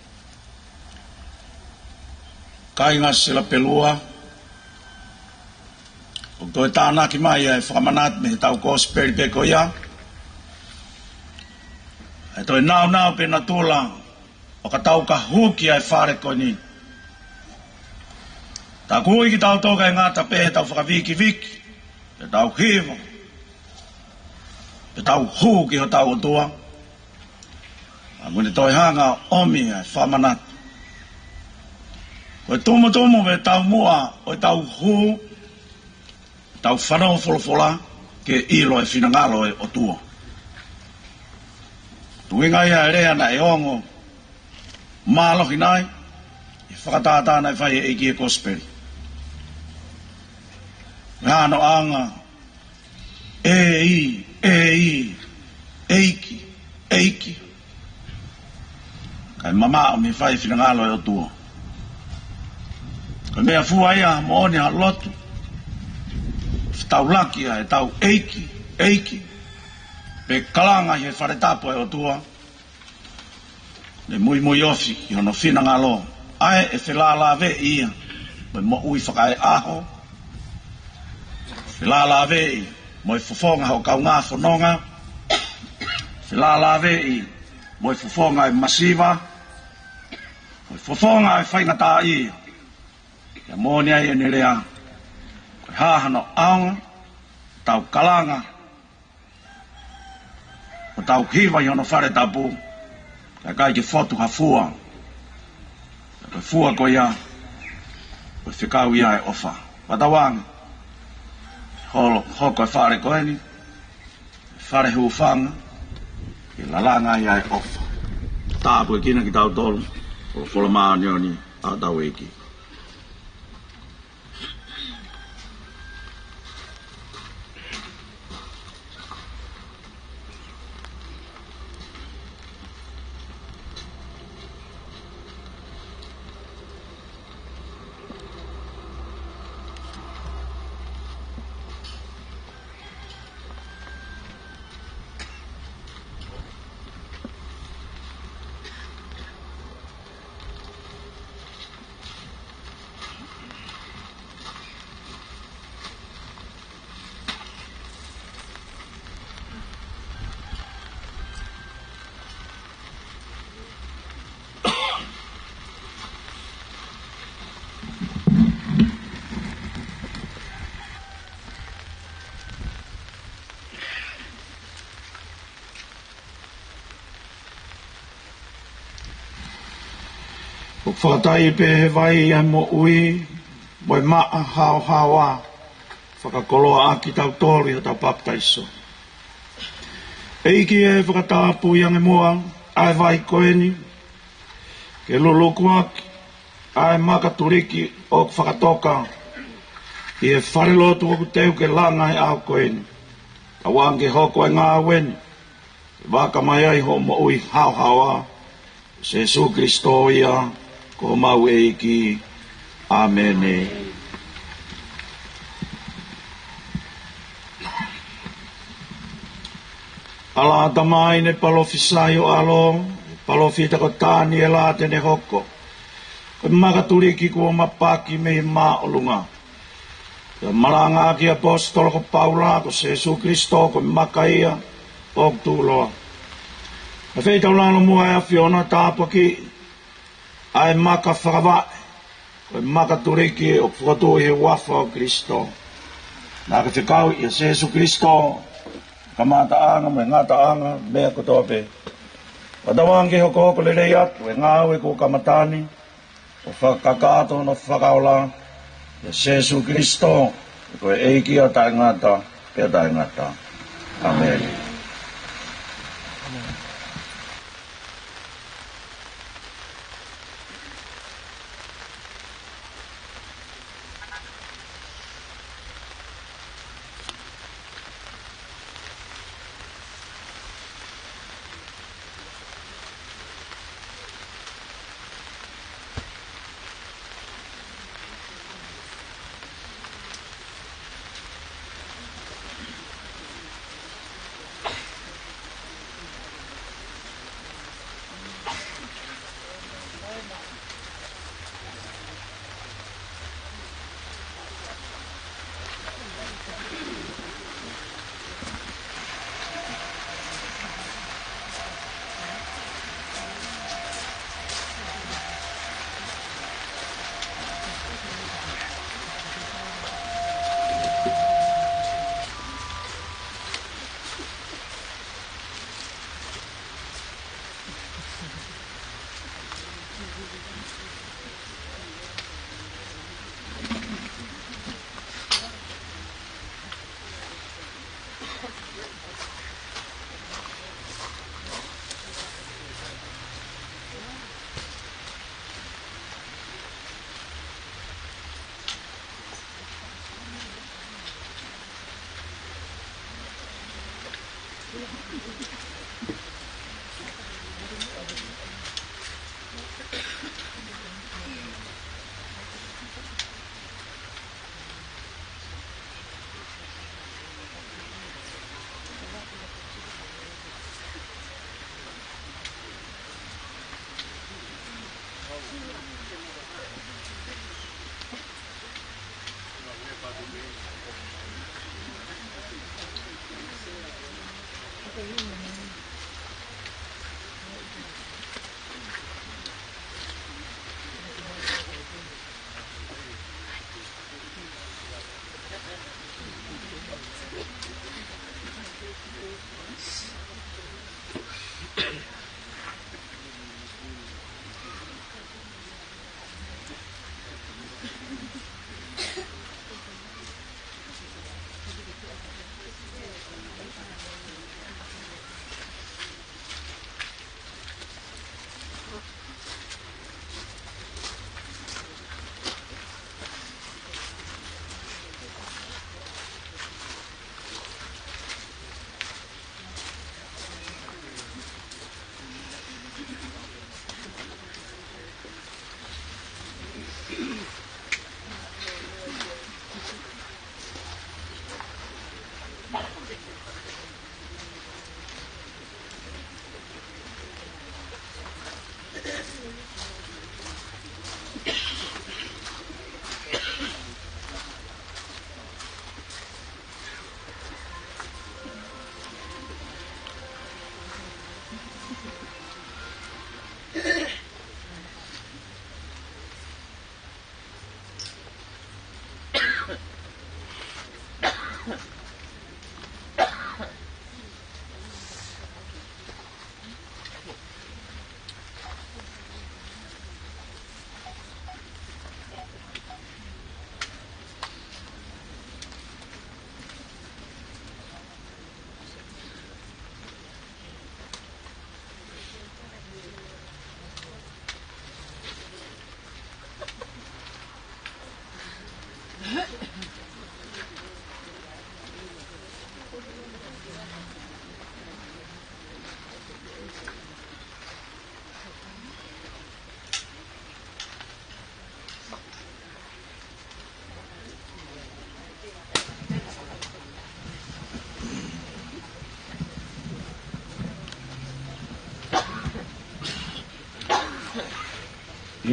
Kāinga Silapelua, ʻoku toe tānaki mai ʻa e fakamanatu mei heʻetau kosipeli pē ko ia, ʻa e toe nāunau pe natula ʻo ka tau ka hū ki ai e fale ko eni. Takuiʻi kitautolu kae ngata pē heʻetau fakavikiviki, heʻetau hiva, heʻetau hū ki hotau ʻOtua, ʻa ʻoku ne toe hanga ʻo ʻomi ʻa e fakamanatu. Ko e tumutumu mo e taumuʻa ʻo ʻetau hū, tau fanongo folofola ke ʻilo e finangalo e ʻOtua. Tuʻunga ia e lea naʻe ongo mālohi nai, ʻi he fakatātā naʻe fai ʻe he ʻEiki e kosipeli. Ko e hā hano ʻaonga, ʻEiki, ʻEiki, ʻEiki, ʻEiki, kae mamaʻo mei he fai e finangalo e ʻOtua. Ko e meʻa fua ia moʻoni ha lotu, fetaulaki ʻa ʻetau ʻEiki, ʻEiki, pe kalanga ʻi he fale tapu e ʻOtua, ne muimui ofi ʻi hono finangalo, ʻa ē ʻe felālāveʻi ia mo e moʻui fakaeʻaho, felālāveʻi mo e fofonga hoʻo kaungā fononga, felālāveʻi mo e fofonga e masiva, mo e fofonga e faingataʻaʻia. Pea moʻoni ai ʻene lea, ko e hā hano ʻaonga, tau kalanga, ʻo tau hiva ʻi hono fale tapu, kae ʻikai ke fotu ha fua. Ko e fua ko ia, ko e fekau ia e ʻofa. Fakatauange, holo, hoko e fale ko eni, fale hūfanga, ke lalanga ai ʻa e ʻofa. Tāpuekina kitautolu, ʻo folofola māʻoniʻoni ʻa hotau ʻEiki. ʻOku fakataʻi pē he vai ʻa e moʻui, mo e maʻa haohaoa, fakakoloaʻaki kitautolu ʻi hotau papitaiso. ʻEiki ē, fakatapui ange muʻa ʻa e vai ko eni, ke lulukuaki ʻa e maka tuliki ʻoku fakatoka ʻi he falelotu ʻoku teu ke langa he ʻaho ko eni. Tauange ke hoko e ngāue ni, ke vaka mai ai hoʻo moʻui haohaoa, Sēsū Kilisitō ia ko homau ʻEiki. ʻĀmeni. ʻAla, Tamai, naʻe palōfisai ho ʻAlo, palōfita ko Taniela te ne hoko ko e maka tuliki kuo mapaki mei he māʻolunga. Pea malanga ki he ʻaposetolo ko Paula, ko Sēsū Kilisitō ko e maka ia ʻoku tuʻuloa. Naʻe feitaulalo muʻa ʻa e ʻAfiona ʻo tāpuakiʻi ʻa e maka fakavaʻe, ko e maka tuliki ʻoku fokotuʻu ʻi he huafa ʻo Kilisitō. Naʻa ke fekauʻi ʻa Sēsū Kilisitō, kamataʻanga mo e ngataʻanga, meʻa kotoa pē. Pea tauange ke hokohoko lelei atu e ngāue kuo kamata ni, ʻo fakakakato hono fakaola, ʻia Sēsū Kilisitō, ko e ʻEiki ʻo taʻengata pea taʻengata. ʻĀmeni.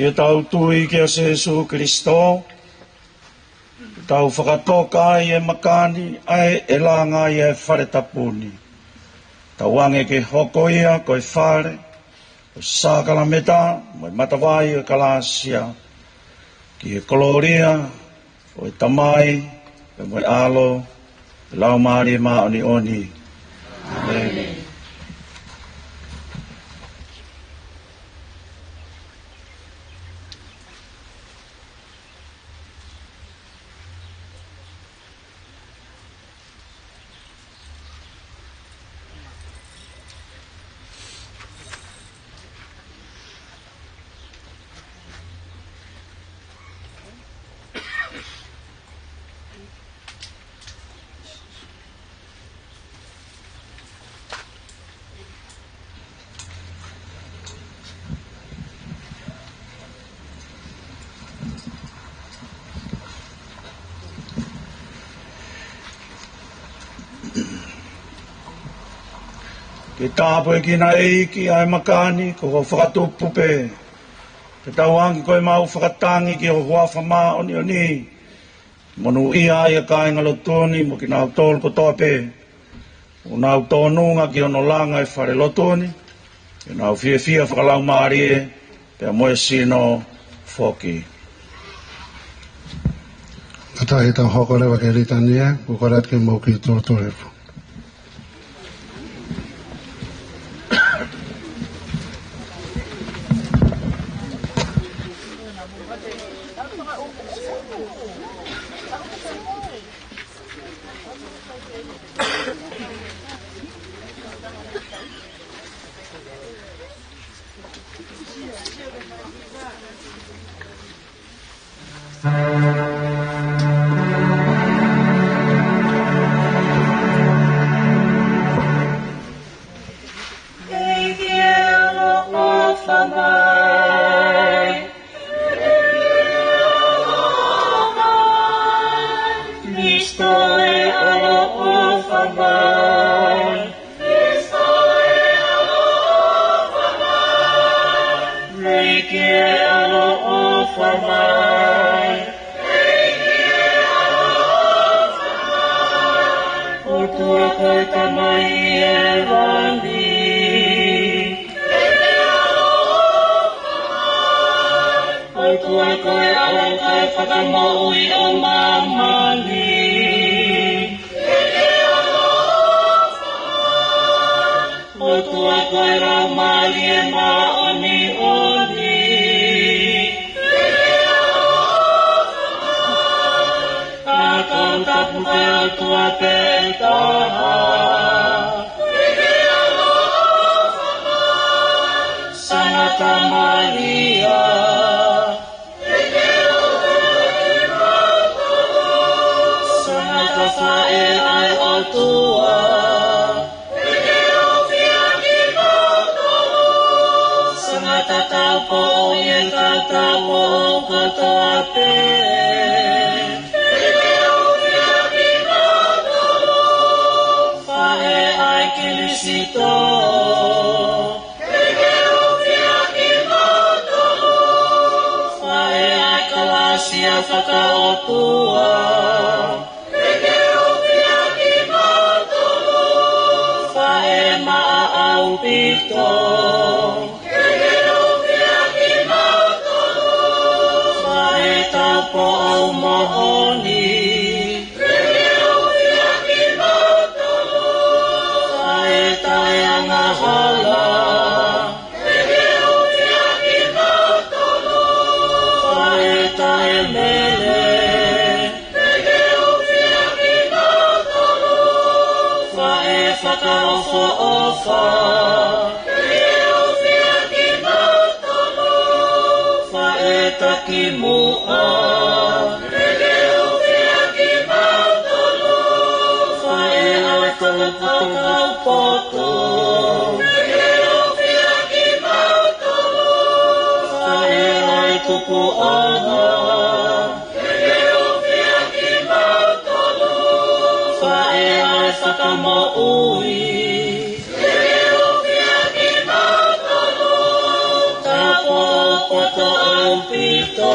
ʻI heʻetau tui kia Sīsū Kalaisi, tau fakatoka ai e maka ni, ʻa ē ʻe langa ai e fale tapu ni. Tauange ke hoko ia ko e fale ʻo e sākalameta mo e matavai ʻo e kalāsia, ki he kolōlia ʻo e Tamai, pea mo e ʻAlo, pea mo e Laumālie Māʻoniʻoni. ʻĒmeni. Ke tāpuekina ʻe he ʻEiki ʻa e maka ni, ko hoʻo fakatupu pē. Ke tauange ko ʻemau fakatangi ki ho huafa māʻoniʻoni. Monūʻia ai ʻa e kāingalotu ni mo kinautolu kotoa pē ʻoku nau tōnunga ki hono langa e falelotu ni, ke nau fiefia fakalaumālie pea mo e sino foki. Kātaki tau hoko leva ki he litania, ʻoku kole atu ke mou kiʻi tōtōlefu. ʻEiki ē, ʻaloʻofa mai. ʻEiki ē, ʻaloʻofa mai. ʻOtua ko e Tamai ʻi he langi. ʻEiki ē, ʻaloʻofa mai. ʻOtua ko e ʻAlo ko e Fakamoʻui ʻo māmani. ʻEiki ē, ʻaloʻofa mai. ʻOtua ko e Laumālie Māʻoniʻoni. ʻĀkau tapu ki he ʻOtua pē taha. Sangata Malia. Sangata Faʻē ʻa e ʻOtua. Sangata Taupoʻou ʻi he kau taupoʻou kotoa pē. Faʻē ʻa e Kilisitō. Faʻē ʻa e kalāsia fakaʻotua. Faʻē maʻa ʻaupito. Faʻē taupoʻou moʻoni. Faʻē taʻeangahala. Faʻē taʻemele. Faʻē fakaʻofoʻofa. Faʻē takimuʻa. ʻOtua, faʻē ʻa e fakamoʻui, tāupoʻou poto ʻaupito,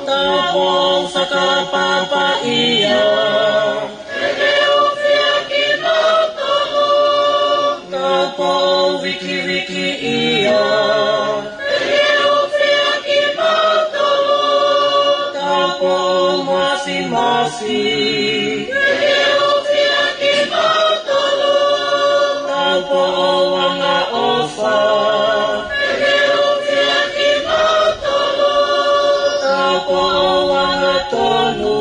tāupoʻou fakaʻapaʻapaʻia, tāupoʻou vikivikiʻia, tāupoʻou mafimafi, tāupoʻou angaʻofa, tāupoʻou angatonu,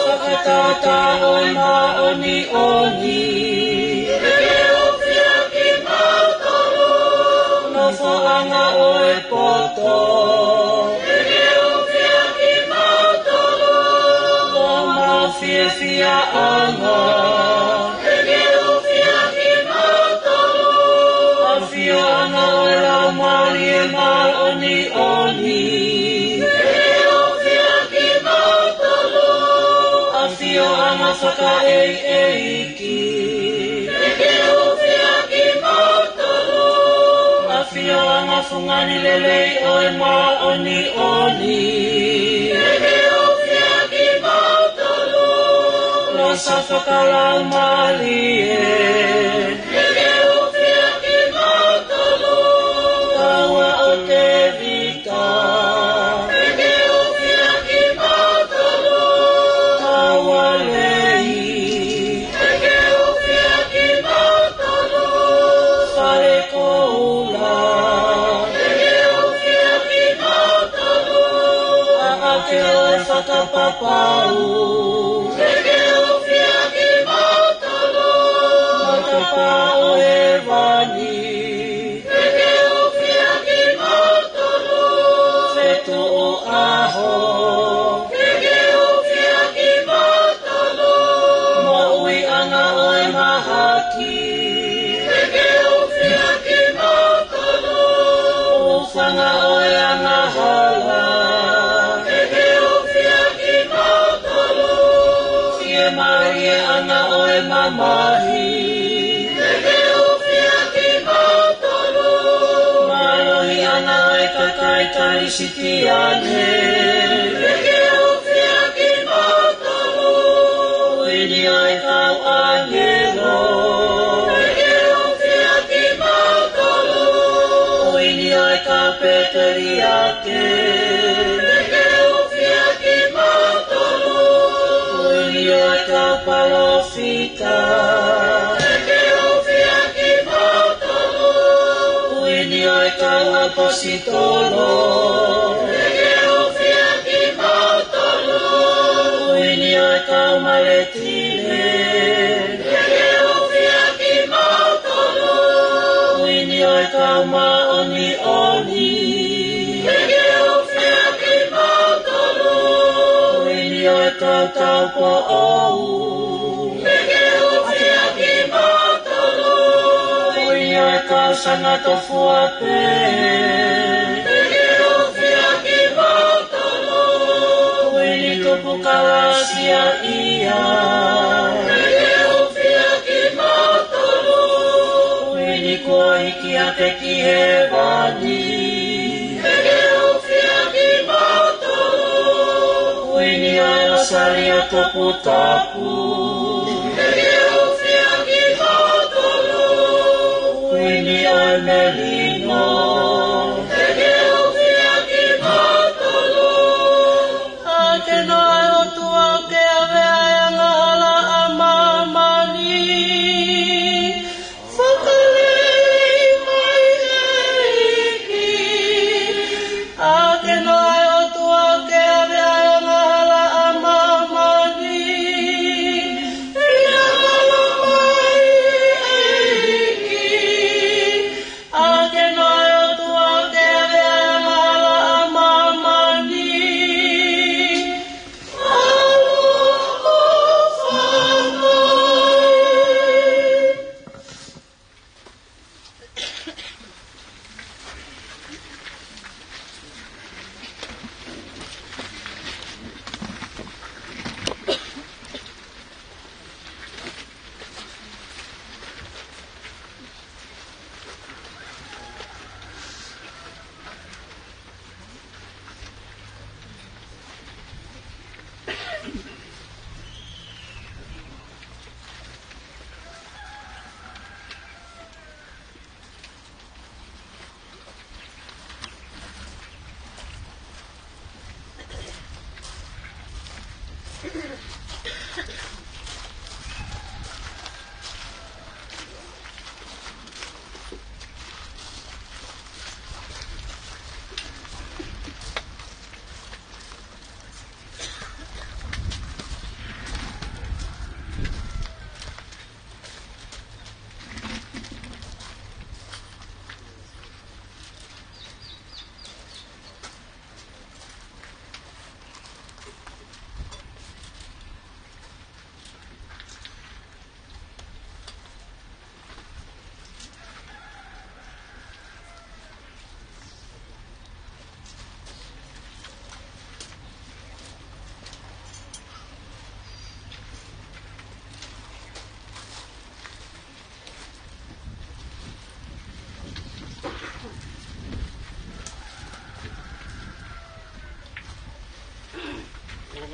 fakatātā ʻo e māʻoniʻoni, nofoʻanga ʻo e poto, ʻo mau fiefiaʻanga, ʻafioʻanga ʻo e Laumālie Māʻoniʻoni, ʻafioʻanga fakaʻeiʻeiki, ʻafioʻanga fungani lelei ʻo e māʻoniʻoni, losa fakalaumālie, taua ʻo Tēvita, taua lei, fale koula, ʻaʻake ʻo e fakapapau, matapā ʻo hēvani, fetuʻu ʻaho, moʻuiʻanga ʻo e mahaki, ʻufanga ʻo e angahala, fiemālieʻanga ʻo e mamahi, mālohiʻanga ʻo e kakai Kalisitiane, ʻuhini ʻo e kau ʻāngelo, ʻuhini ʻo e kau pēteliake, ʻuhini ʻo e kau palōfita, ʻuhini ʻo e kau ʻaposetolo, ʻuhini ʻo e kau mātele, ʻuhini ʻo e kau māʻoniʻoni, ʻuhini ʻo e kau tāupoʻou, ʻuhini ʻo e kau sangatofuape, ʻuhini tupu kalāsiaʻia, ʻuhini kuo hiki hake ki hēvani, ʻuhini ʻo e ʻAsali ʻo Toputapu, ʻuhini ʻo e melino, ʻa e kenoa ʻo e ʻOtua ʻoku ke ʻave ʻa e angahala ʻa māmani. Fakalelei mai ʻEiki, ʻa e kenoa ʻo e ʻOtua ʻoku ke ʻave ʻa e angahala ʻa māmani.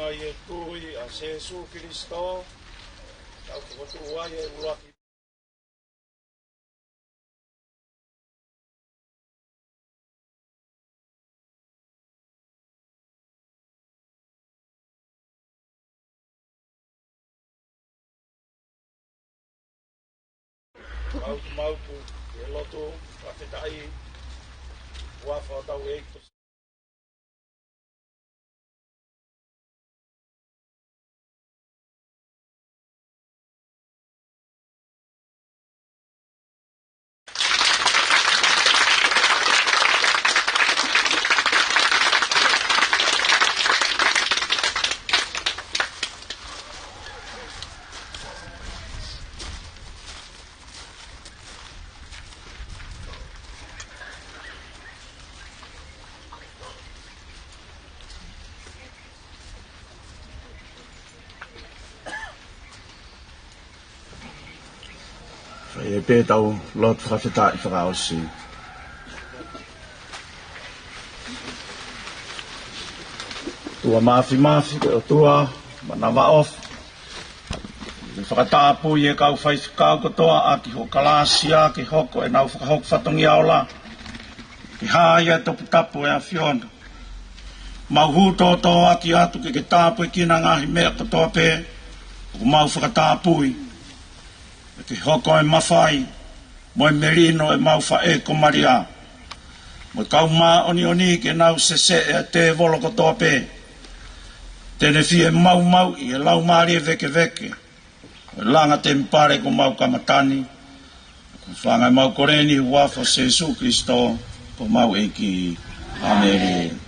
ʻI he tui ʻa Sēsū Kilisitō, tau fokotuʻu ai e ʻuluaki. Mau, mau pu, e lotu, fakafetaʻi, ua fa tau e. Fai ai pē ʻetau lotu fakafetaʻi fakaʻosi. ʻOtua Māfimafi, ko e ʻOtua manavaʻofa, ʻoku fakatapui e kau faifekau kotoa ʻaki ho kalāsia ke hoko ʻenau fakahoko fatongia ola ki he hā ia e toputapu ʻo e ʻAfiona. Mau hū tōtōaki atu ke ke tāpuekina e ngaahi meʻa kotoa pē ʻoku mau fakatapui, ke hoko e mafai mo e melino ʻemau faʻē ko Malia mo e kau māʻoniʻoni, ke nau seseʻe ʻa e tēvolo kotoa pē te ne fie maumauʻi e laumālie vēkeveke ʻo e langa temipale kuo mau kamata ni. Ko e fanga ʻemau kole ni ʻi he huafa ʻo Sēsū Kilisitō ko homau ʻEiki. ʻĀmeni.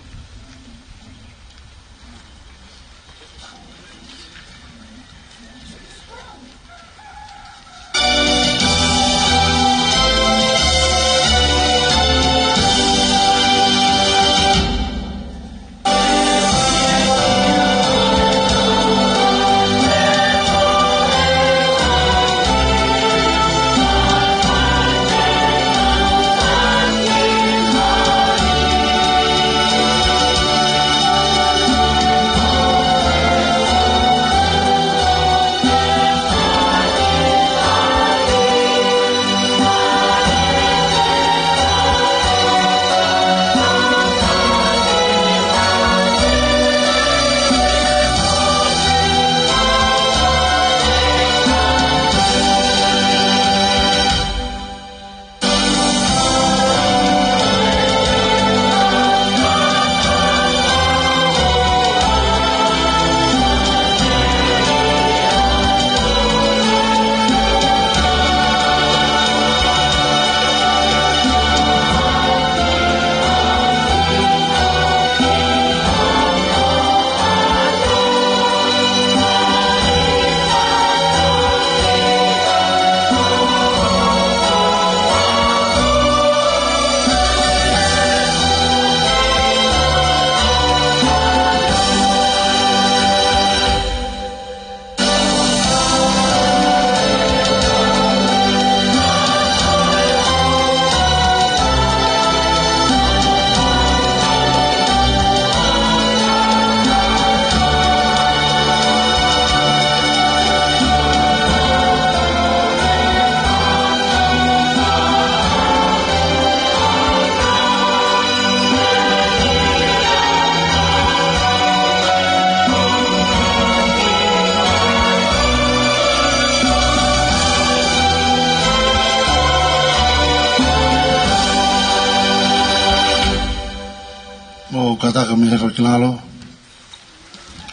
Mou kātaki mei he fakakilalo.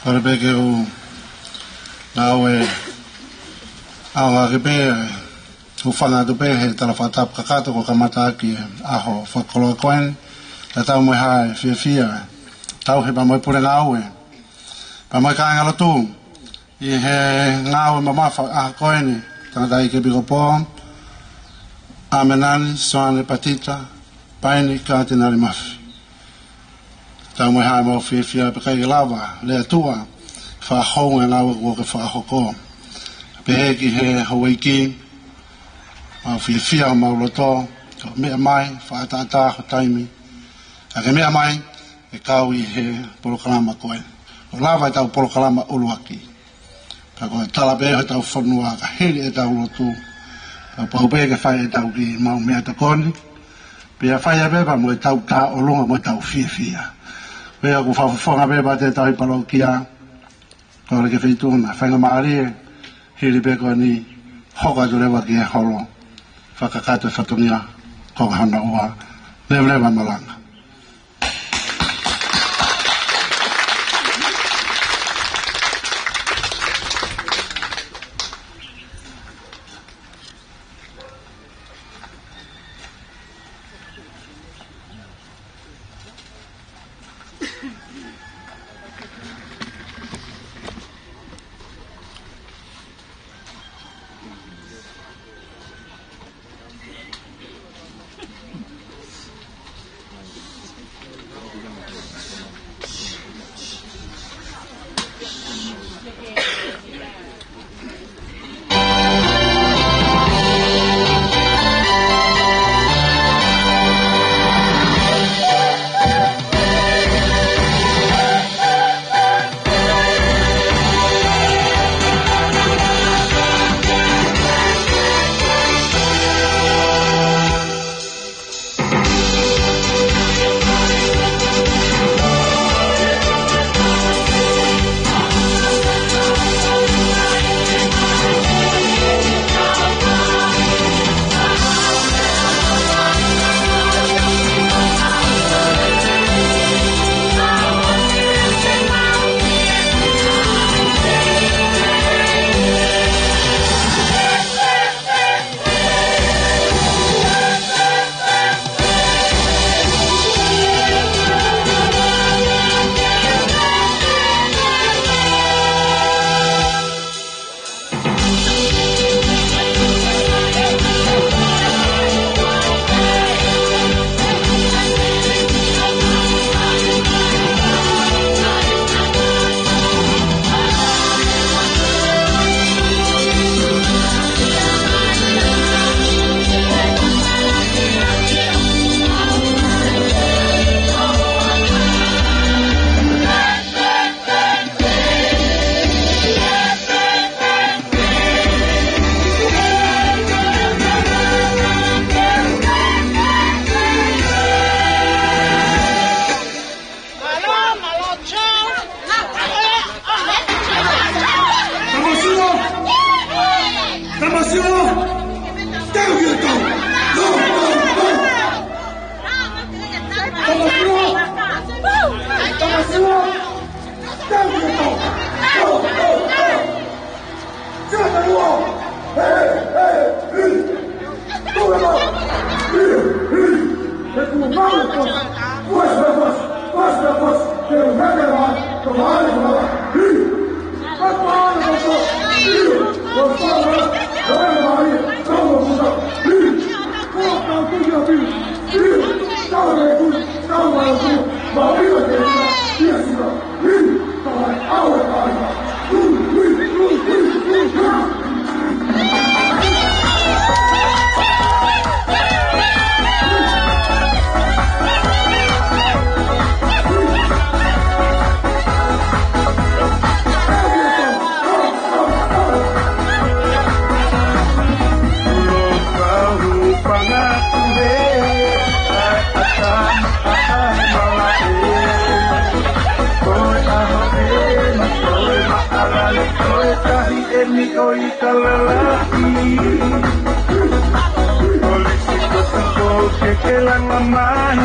Kole pē ke u ngāue ʻaonga ʻaki pē, hūfanga atu pē he tala fakatapu kakato kuo kamata ʻaki e ʻaho fakakoloa ko eni. Tatau mo e hā e fiefia, tauhi pea mo e pule ngāue pea mo e kāingalotu ʻi he ngāue mamafa ʻaho ko eni, tangataʻeiki ʻEpikopō ʻAmenani Soane Patita Paini Katinali Mafi. Tatau mo e hā ʻemau fiefia pea ʻikai ke lava ʻe he ʻOtua ke fakahounga e ngāue kuo ke fakahoko. Pehē ki he houʻeiki, mau fiefia homau loto, ko e meʻa mai, fakaʻataʻatā ho taimi, ka ke meʻa mai ʻo kau ʻi he polokalama ko eni. Lava ʻetau polokalama ʻuluaki. Ka ko e tala pē hotau fonua ka hili ʻetau lotu. Ka pau pē ke fai ʻetau kiʻi maʻu meʻatokoni. Pea fai pē pea mo ʻetau tauʻolunga mo ʻetau fiefia. Pea ʻoku fakafofonga pē pea te tau ʻi palokia. Kole ki he Feituʻu na, faingamālie, hili pē ko eni, hoko atu leva ki he holo, fakakakato e fatongia, ko ka hana ua, leveleva malanga. Tamasiʻi! Tamasiʻi! Tau ki he tau! Tau, tau, tau! Tamasiʻi! Tamasiʻi! Tau ki he tau! Tau, tau, tau! Emi ʻo e kalalahi. Kolisi ko tuko ke ke langa mai.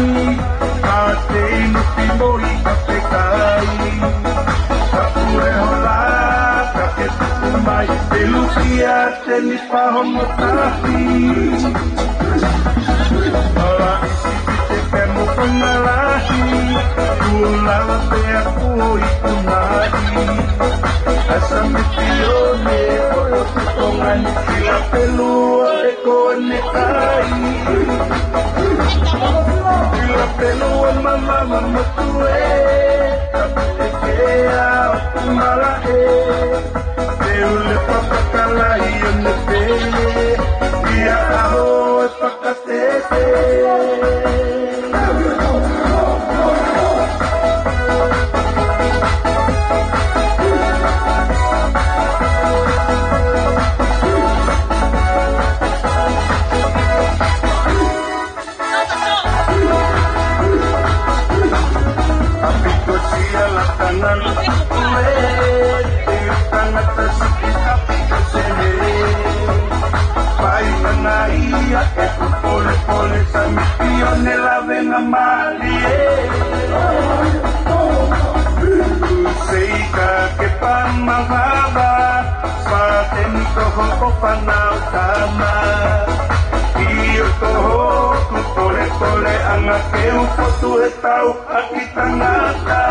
Ka te inu pimo i ka te kai. Ka pule hola, ka ke tuku mai. Te lukia te ni paho mo tahi. Hola isi pite ke mo kona lahi. Kula la pea kuo i kunahi. Asa mitione, ko e tukonga ni fila pelua e kone kai. Fila pelua mama mama tue. Kapete kea o kumala e. Te ule papakala i o ne pe. Ia aho e pakatete. Mālie. Seika ke pamavava, pateni toho o fanau tama. Io toho ku pole pole anga ke u fotu e tau ʻaki tangata.